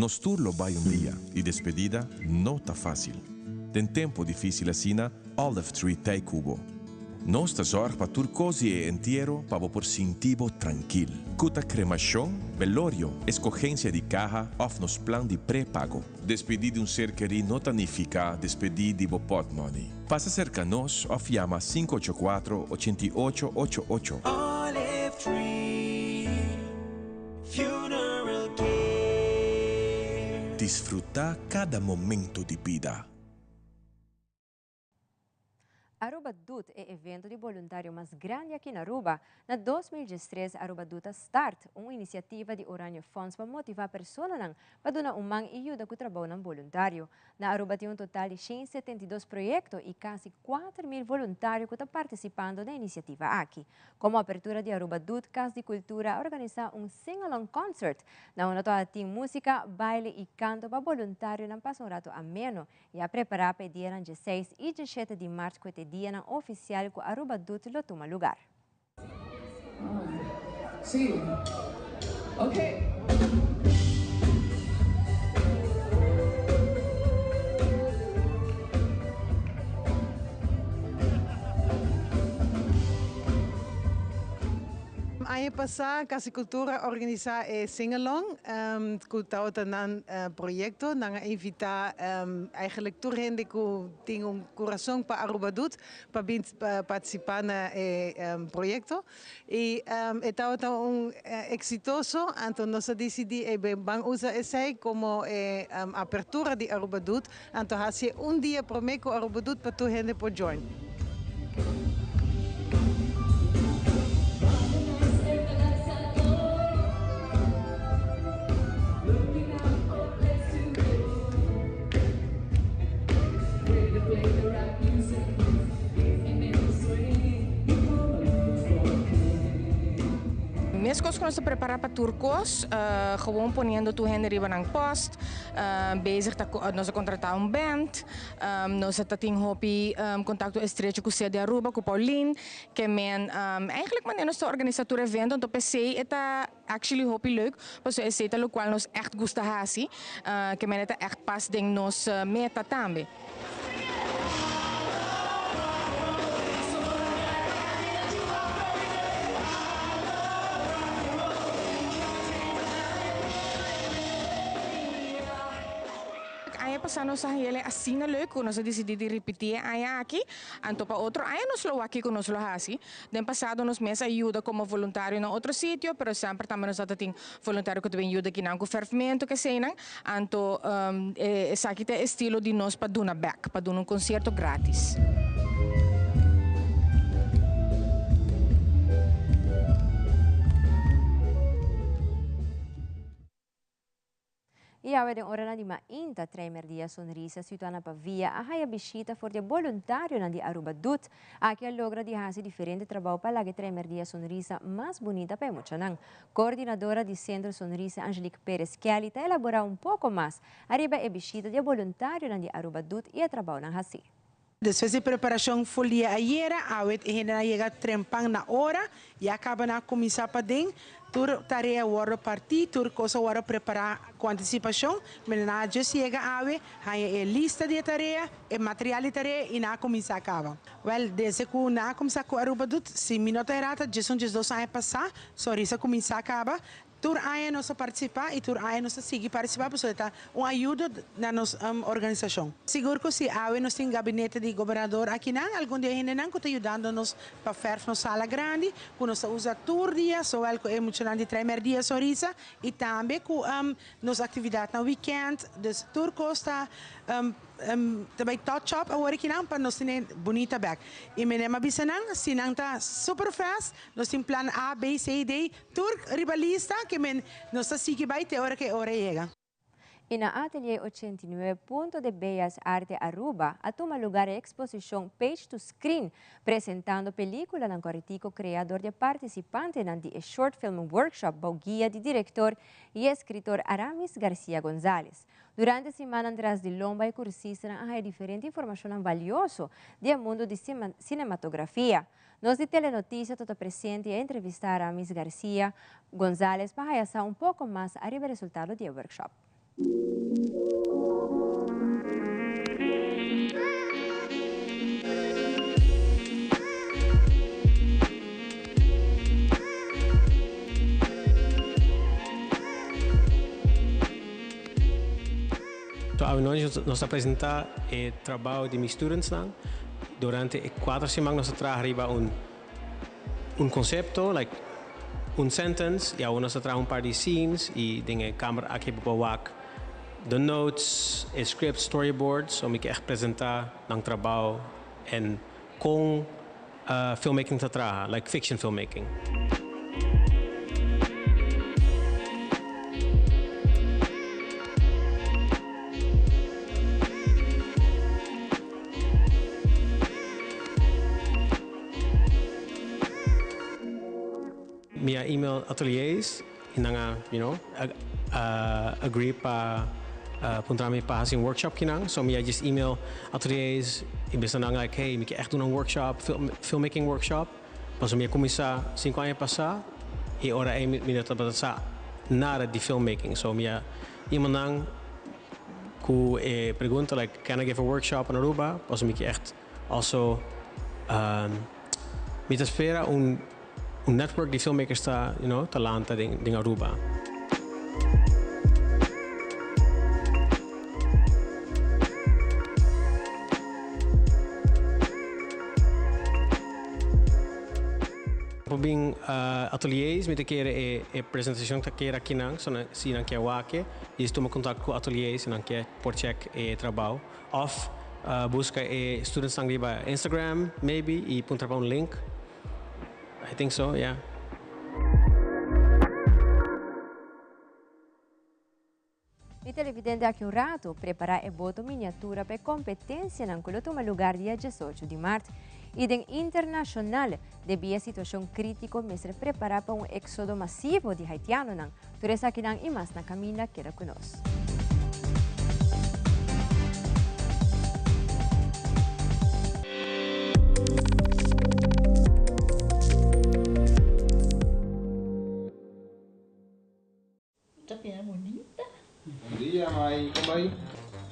Nos tur lo bai un dia y despedida no ta facil. Den tempo dificil asina, Olive Tree t'ey cu bo. Nos ta zorg pa tur cos di e entiero pa bo por sinti bo trankil. Cu ta cremacion, belorio, escogencia di caha of nos plan di pre-pago. Despedi di un ser kerí no ta nifica despedi di bo potmoney. Pasa cerca nos of yama 584 88 88.
Olive Tree Funeral Care.
Disfruta cada momento di bida.
Aruba Doet, e evento di boluntario mas grandi aki na Aruba. Na 2013 Aruba Doet a start, un iniciativa di Oranje Fonds pa motiva personanan pa duna un man y yuda cu trabounan boluntario. Na Aruba tin un total di 172 proyecto y casi 4.000 voluntario cu ta participando na e iniciativa aki. Como apertura di Aruba Doet, Cas di Cultura a organisa un sing-along concert na unda tabata tin musica, baile y canto pa boluntarionan pasa un rato ameno y a prepara pa e dianan 16 y 17 di mart cu e dianan oficial cu Aruba Doet lo tuma lugar.
Si. Ok.
Aña pasá Cas di Cultura a organisá e Sing-Along ku tabata nan proyekto. Nan a invitá eigenlijk tur hende ku tin un kurason pa Aruba Doet pa bin partisipá na e proyekto. I e tabata un eksitoso, anto nos a disidí e ban usa esei komo e apertura di Aruba Doet. Anto hasi un dia promé ku Aruba Doet pa tur hende por join.
Meskos ku nos ta prepará pa tur kos, gewoon poniendo tur hende riba nan post. Bezig ta nos a contrata un band, nos a ta tin hopi contacto estrecho cu Sede Aruba, cu Paulien, ke men eigenlijk manera nos ta organisa tur evento, anto p'esey e ta actually hopi leuk, pasobra esey ta locual nos echt gusta haci, ke men e ta echt pas den nos meta tambe. Aña pasá nos a haña asina leuk ku nos a disidí di ripití e aña aki. Anto pa otro aña nos lo wak kiko nos lo hasi. Den pasado nos mes a yuda komo voluntario na otro sitio, pero semper tambe nos tabata tin voluntario ku ta bin yuda kinan ku fèrfmentu keseinan. Anto esaki ta e estilo di nos pa duna bèk, pa duna un konsierto grátis.
Y awe den oranan di mainta Trei Merdia Sonrisa situa na Pavia a haya bishita for di e boluntarionan di Aruba Doet. Aki a logra di haci diferente trabou pa laga e Trei Merdia Sonrisa mas bunita pa e muchanan. Coordinadora di Centro Sonrisa Angelique Perez Kelly ta elabora un poco mas ariba e bishita di e boluntarionan di Aruba Doet y e trabounan haci.
Despues di preparacion full dia ayera, awe e hendenan a yega trempan na ora y a caba na cuminsa paden. Tur tarea a wordo parti, tur cos a wordo prepara cu anticipacion. Mira nan a just yega awe, haña e lista di e tarea, e material di tarea y nan a cuminsa caba. Wel, desde cu nan a cuminsa cu Aruba Doet, si mi no ta erata, djes un djesdos aña pasa, Sonrisa a cuminsa caba. Tur aña nos a partisipá i tur aña nos ta sigui partisipá pasobra e ta un ayudo na nos organisashon. Sigur ku si awe nos tin gabinete di gobernador akinan, algun di e hendenan ku ta yudando nos pa fèrf nos sala grandi ku nos ta usa tur dia, sowel ku e muchanan di Trei Merdia Sonrisa i tambe ku nos aktividatnan wikènt. Dus tur kos ta Ta bai touch up awor akinan pa nos tene bunita bek. I meneer a bisa nan si nan ta super fast nos tin plan A, B, C, D tur riba lista ke men nos ta sigui bai te ora ke e ora yega.
I na Atelier 89 Punto de Bellas Arte Aruba a tuma lugar e exposicion Page to Screen presentando peliculanan coritico crea dor di e participantenan di e Short Film Workshop bou guia di director y escritor Aramis Garcia Gonzalez. Durante simannan tras di lomba e kursistanan a haya diferente informashonnan valioso di e mundu di sinematografia. Nos di Telenoticia ta ta presente i a entrevistá Aramis Garcia Gonzalez pa haya sa un poko mas ariba e resultado di e workshop.
So awe nos ta presenta e trabao di mi studentsnan. Durante e cuater siman nos a traha riba un un concepto, like un sentence, y awe nos a traha un par di scenes y den e kamer aki bo por wak the notes, e script, storyboards, so mi ke echt presenta nan trabao en con filmmaking ta traha, like fiction filmmaking. Mi a email ateliers y nan a, you know, agree pa puntra mi pa haci un workshop kinan. So mi a just email ateliers y bisa nan like, hey, mi ke echt duna un workshop, filmmaking workshop. Pasobra mi a cuminsa cinco aña pasa y ora ey mi no tabata sa nada di filmmaking. So mi a email nan cu e pregunta like, can I give a workshop in Aruba? Pasobra mi ke echt also, mi ta spera un un network di filmmakers ta, you know, ta lanta den den Aruba. Por bin ateliers, mi ta kere e e presentacion ta kere akinan, so nan si nan kier wak e, djis tuma contact cu ateliers si nan kier por check e trabao. Of busca e studentsnan riba Instagram maybe y puntra pa un link. I think so, yeah.
Mi televidente aki un rato, prepara e boto miniatura pa e competencianan cu lo tuma lugar dia diesocho di maart. Y den internacional, debi e situacion critico mester prepara pa un exodo masivo di Haitianonan. Tur esakinan y mas na caminda, keda cu nos.
Ta bira bunita.
Bon dia mai, kon bai?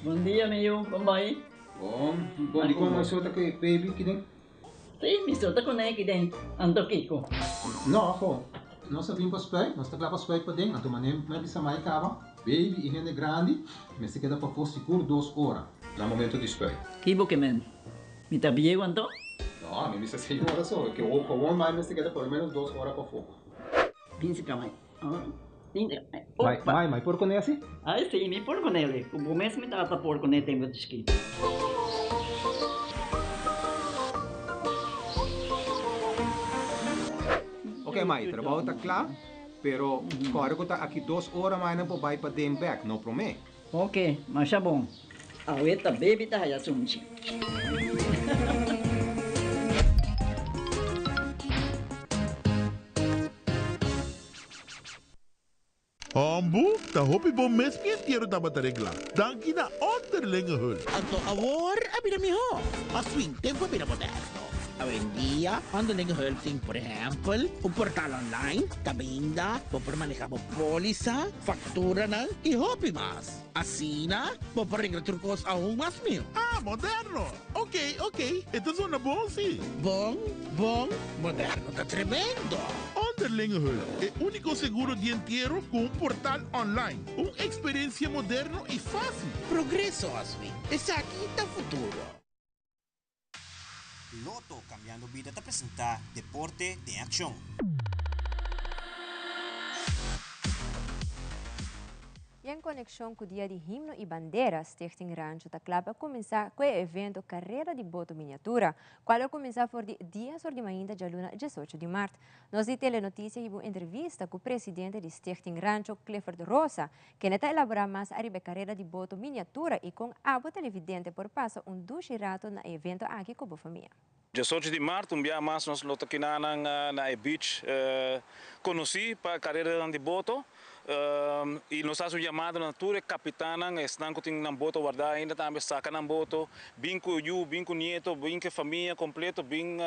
Bon dia mi yu, kon bai?
Bon, bon di kon mai so ta ku e baby kiden?
Si, mi so ta kuné kiden, anto kiko?
No, ho, nos a bin pa spuit, nos ta kla pa spuit paden, anto manera mi a bisa mai kaba, baby i hende grandi mester keda pafó sigur dos ora na momento di spuit.
Ki bo ke men? Mi ta bieu anto?
No, mi bisa seis ora so, ke gewoon mai mester keda por lo menos dos ora pafó.
Bin si ka mai.
Mai, mai, mai por kuné asi?
Ai si, mi por kuné li. Ku bo mes mi tata por kuné tempu di chikitu.
Ok mai, trabou ta kla, pero kòrda ku ta aki dos ora mai nan por bai paden bèk, no promé.
Ok, masha bon. Awe ta baby ta haya sunchi.
Hombu, ta hopi bon mes mi entiero tabata regla. Danki na Onderlinge Hulp.
Anto awor a bira mihó. Oswin, tempu a bira moderno. Awendia, Onderlinge Hulp tin, por ehèmpel, un portal online kaminda bo por maneha bo pólisa, fakturanan i hopi mas. Asina, bo por regla tur kos aun mas mihó.
Ah, moderno! Ok, ok, e ta zona bon si.
Bon, bon, moderno ta tremendo!
Onderlinge Hulp, e úniko seguro di entiero ku un portal online. Un eksperensia moderno i fásil.
Progreso, Oswin. Esaki ta futuro.
Lotto Cambiando Bida ta presenta Deporte den Accion.
Y en conexion cu Dia di Himno y Bandera, Stichting Rancho ta cla pa cuminsa cu e evento Carrera di Boto Miniatura, cual lo cuminsa for di dies or di mainta djaluna diesocho di maart. Nos di Telenoticia hiba un entrevista cu presidente di Stichting Rancho, Clifford Rosa, Kende ta elaborá mas ariba e karera di boto miniatura i kon abo televidente por pasa un dushi rato na e evento aki ku bo famia.
Diesocho di mart un bia mas nos lo ta kinanan na e beach konosí pa kareranan di boto. I nos hasi un yamada na tur e kapitannan, esnan ku tin nan boto wardá ainda tambe, saka nan boto, bin ku yu, bin ku nieto, bin ku e famia kompleto, bin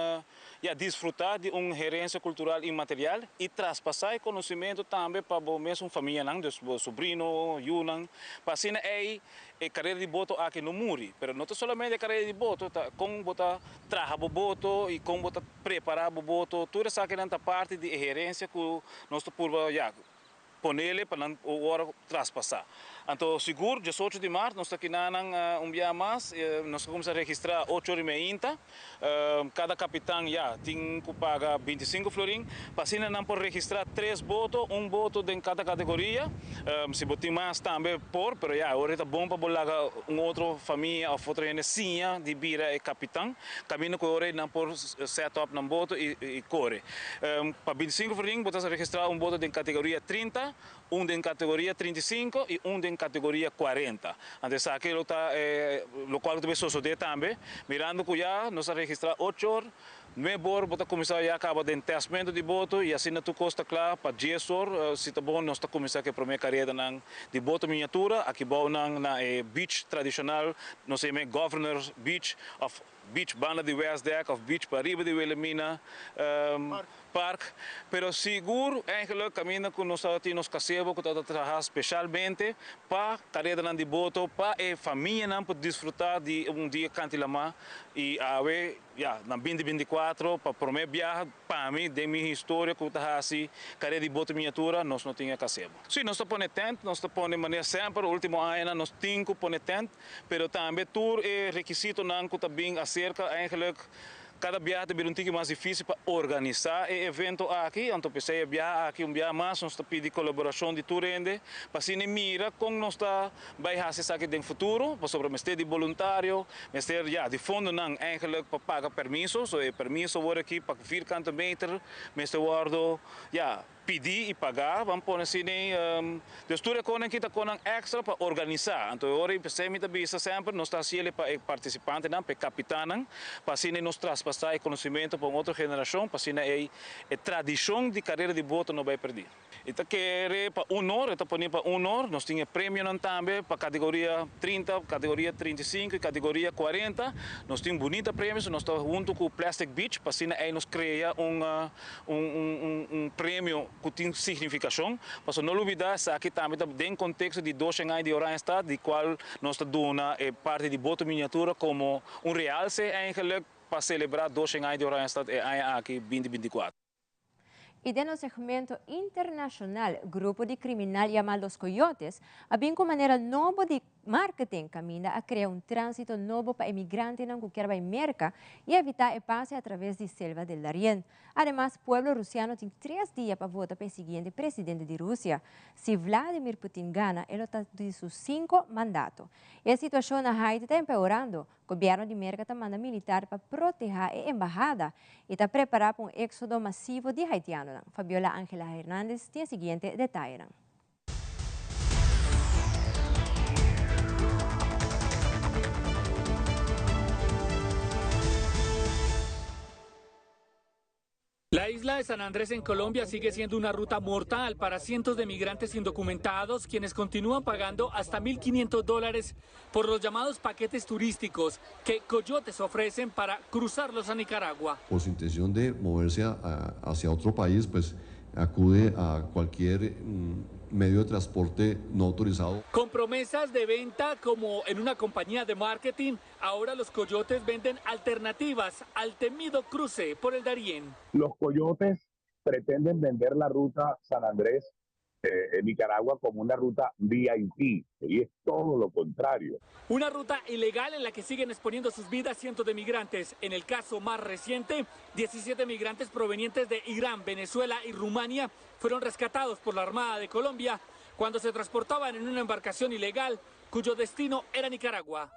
ya disfrutá di un herensia kultural inmaterial i traspasá e konosementu tambe pa bo mesun famianan, dus bo sobrino, yunan, pa asina ei e karera di boto aki no muri. Pero no ta solamente e karera di boto, ta kon bo ta traha bo boto i kon bo ta prepará bo boto, tur esakinan ta parti di e herensia ku nos ta purba ya ponele pa nan ora traspasá. Anto sigur diesocho di mart nos ta kina nan un bia mas, nos ta kuminsá registrá ocho ora i meinta, kada kapitan ya tin ku paga bintisinko florin pa asina nan por registrá tres boto, un boto den kada kategoria, si bo tin mas tambe por, pero ya ora ta bon pa bo laga un otro famia òf otro hende siña di bira e kapitan, kaminda ku ora nan por set up nan boto i kore. Pa bintisinko florin bo ta registrá un boto den kategoria trinta, un den kategoria 35 i un den kategoria 40. Anto esaki lo ta e lokual ku ta bay sosodé tambe, mirando ku ya nos a registrá ocho or, nuebe or bo ta kuminsá ya kaba den tèstmentu di boto i asina tur kos ta kla pa dies or, si ta bon nos ta kuminsá ku e promé karedanan di boto miniatura aki bou nan na e beach tradishonal, nos a yam'é Governor's Beach òf Beach banda di Westdek of beach pariba di Wilhelmina Park. Pero sigur eigenlijk caminda cu nos ta tin nos casebo cu ta traha specialmente pa caredanan di boto pa e famianan por disfruta di un dia canti lama y awe ya na binti 24 pa prome biaha pa mi den mi historia cu ta haci careda di boto miniatura nos no tin e casebo. Si nos ta pone tent nos ta pone manera semper ultimo añanan nos tin cu pone tent. Pero tambe tur e rekisitonan ku ta bin aserka eigenlijk kada biaha ta bira un tiki mas difísil pa organisá e evento aki. Anto p'esei e biaha aki un biaha mas nos ta pidi kolaborashon di tur hende pa asina e mira kon nos ta bai hasi esaki den futuro, pasobra mester di boluntario, mester ya di fondonan eigenlijk pa paga permiso. So e permiso wor aki pa vierkante meter mester wòrdu ya. Pidi i pagá, ban pone asina ei. Dus tur e konan aki ta konan èkstra pa organisá. Anto e ora ei p'esei mi ta bisa semper nos ta hasi el pa e partisipantenan, pa e kapitannan, pa asina ei nos traspasá e konosementu pa un otro generashon, pa asina ei e tradishon di karera di boto no bai pèrdí. E ta kere pa un or, e ta pone pa un or. Nos tin e premionan tambe pa kategoria 30, kategoria 35 i kategoria 40. Nos tin bunita premios, nos ta huntu ku Plastic Beach pa asina ei nos krea un. Un premio ku tin signifikashon, pasobra no lubidá esaki tambe ta den konteksto di doshen aña di Oranjestad, di kual nos ta duna e parti di boto miniatura komo un realse eigenlik pa selebrá doshen aña di Oranjestad e aña aki binti 24.
I den nos segmento internashonal, grupo di kriminal yamá Los Coyotes a bin ku manera nobo di Marketing kaminda a krea un tránsito nobo pa e migrantenan ku kier bai Merka i evitá e pase atraves di Selva del Darién. Ademas, pueblo rusiano tin tres dia pa vota pa e siguiente presidente di Rusia. Si Vladimir Putin gana, e lo ta di su sinko mandato. E situashon na Haiti ta empeorando. Gobièrnu di Merka ta manda militar pa protehá e embahada i ta prepará pa un éksodo masivo di haitianonan. Fabiola Angela Hernandez tin e siguiente detayenan.
La isla de San Andrés en Colombia sigue siendo una ruta mortal para cientos de migrantes indocumentados quienes continúan pagando hasta 1.500 dólares por los llamados paquetes turísticos que coyotes ofrecen para cruzarlos a Nicaragua.
Por su intención de moverse hacia otro país, pues acude a cualquier mm, medio de transporte no autorizado.
Con promesas de venta como en una compañía de marketing, ahora los coyotes venden alternativas al temido cruce por el Darién.
Los coyotes pretenden vender la ruta San Andrés eh, en Nicaragua como una ruta VIP, y es todo lo contrario.
Una ruta ilegal en la que siguen exponiendo sus vidas cientos de migrantes. En el caso más reciente, 17 migrantes provenientes de Irán, Venezuela y Rumania fueron rescatados por la Armada de Colombia cuando se transportaban en una embarcación ilegal cuyo destino era Nicaragua.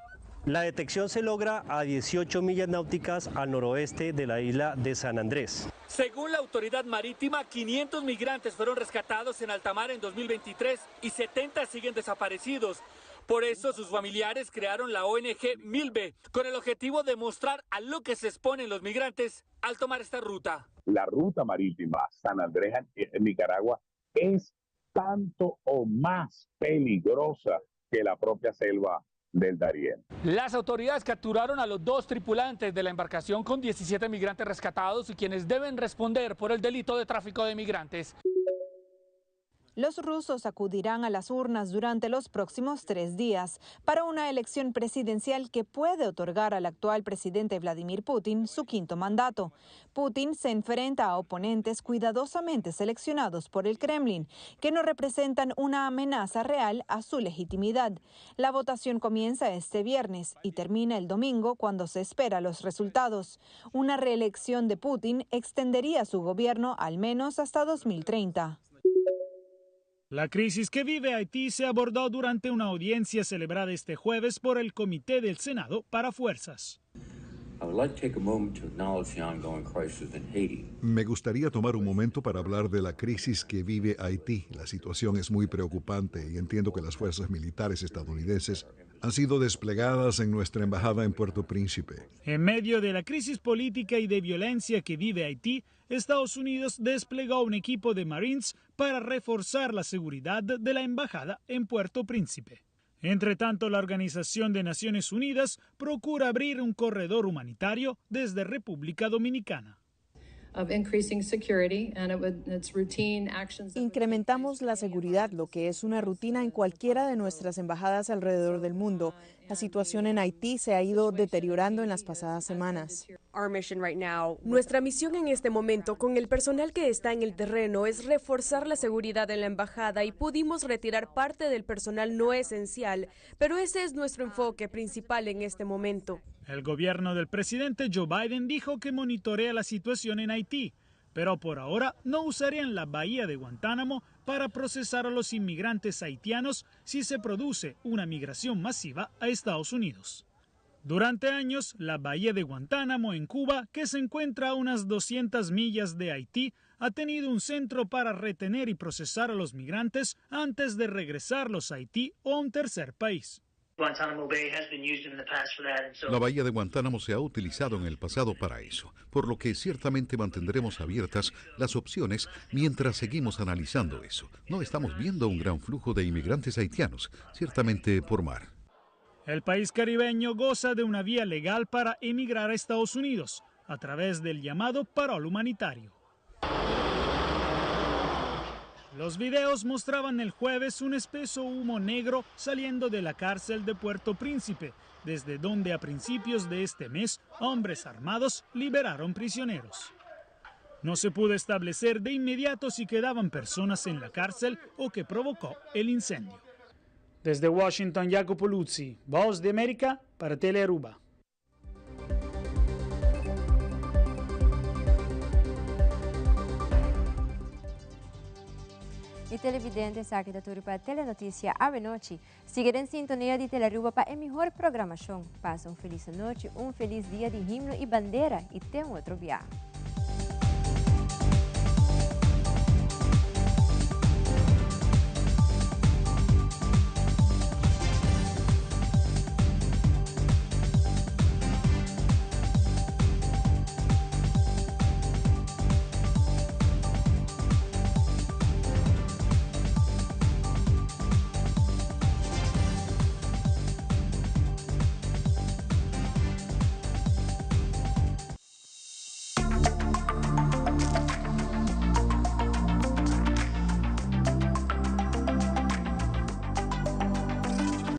La detección se logra a 18 millas náuticas al noroeste de la isla de San Andrés.
Según la autoridad marítima, 500 migrantes fueron rescatados en alta mar en 2023 y 70 siguen desaparecidos. Por eso sus familiares crearon la ONG Milbe, con el objetivo de mostrar a lo que se exponen los migrantes al tomar esta ruta.
La ruta marítima San Andrés en Nicaragua es tanto o más peligrosa que la propia selva del Darién.
Las autoridades capturaron a los dos tripulantes de la embarcación con 17 migrantes rescatados y quienes deben responder por el delito de tráfico de migrantes.
Los rusos acudirán a las urnas durante los próximos tres días para una elección presidencial que puede otorgar al actual presidente Vladimir Putin su quinto mandato. Putin se enfrenta a oponentes cuidadosamente seleccionados por el Kremlin, que no representan una amenaza real a su legitimidad. La votación comienza este viernes y termina el domingo cuando se espera los resultados. Una reelección de Putin extendería su gobierno al menos hasta 2030.
La crisis que vive Haití se abordó durante una audiencia celebrada este jueves por el Comité del Senado para Fuerzas.
Me gustaría tomar un momento para hablar de la crisis que vive Haití. La situación es muy preocupante y entiendo que las fuerzas militares estadounidenses han sido desplegadas en nuestra embajada en Puerto Príncipe.
En medio de la crisis política y de violencia que vive Haití, Estados Unidos desplegó un equipo de Marines para reforzar la seguridad de la embajada en Puerto Príncipe. Entre tanto, la Organización de Naciones Unidas procura abrir un corredor humanitario desde República Dominicana.
Incrementamos la seguridad, lo que es una rutina en cualquiera de nuestras embajadas alrededor del mundo. La situación en Haití se ha ido deteriorando en las pasadas semanas.
Nuestra misión en este momento con el personal que está en el terreno es reforzar la seguridad en la embajada y pudimos retirar parte del personal no esencial, pero ese es nuestro enfoque principal en este momento.
El gobierno del presidente Joe Biden dijo que monitorea la situación en Haití, pero por ahora no usarían la bahía de Guantánamo para procesar a los inmigrantes haitianos si se produce una migración masiva a Estados Unidos. Durante años, la bahía de Guantánamo en Cuba, que se encuentra a unas 200 millas de Haití, ha tenido un centro para retener y procesar a los migrantes antes de regresarlos a Haití o a un tercer país.
La bahía de Guantánamo se ha utilizado en el pasado para eso, por lo que ciertamente mantendremos abiertas las opciones mientras seguimos analizando eso. No estamos viendo un gran flujo de inmigrantes haitianos, ciertamente por mar.
El país caribeño goza de una vía legal para emigrar a Estados Unidos a través del llamado parol humanitario. Los videos mostraban el jueves un espeso humo negro saliendo de la cárcel de Puerto Príncipe, desde donde a principios de este mes hombres armados liberaron prisioneros. No se pudo establecer de inmediato si quedaban personas en la cárcel o qué provocó el incendio. Desde Washington, Jacopo Luzzi, Voz de América para Telearuba.
Y televidente esaki ta tur pa Telenoticia awe nochi. Sigui den sintonia di Telearuba pa e mihor programacion. Pasa un feliz anochi, un feliz dia di himno y bandera y te un otro bia.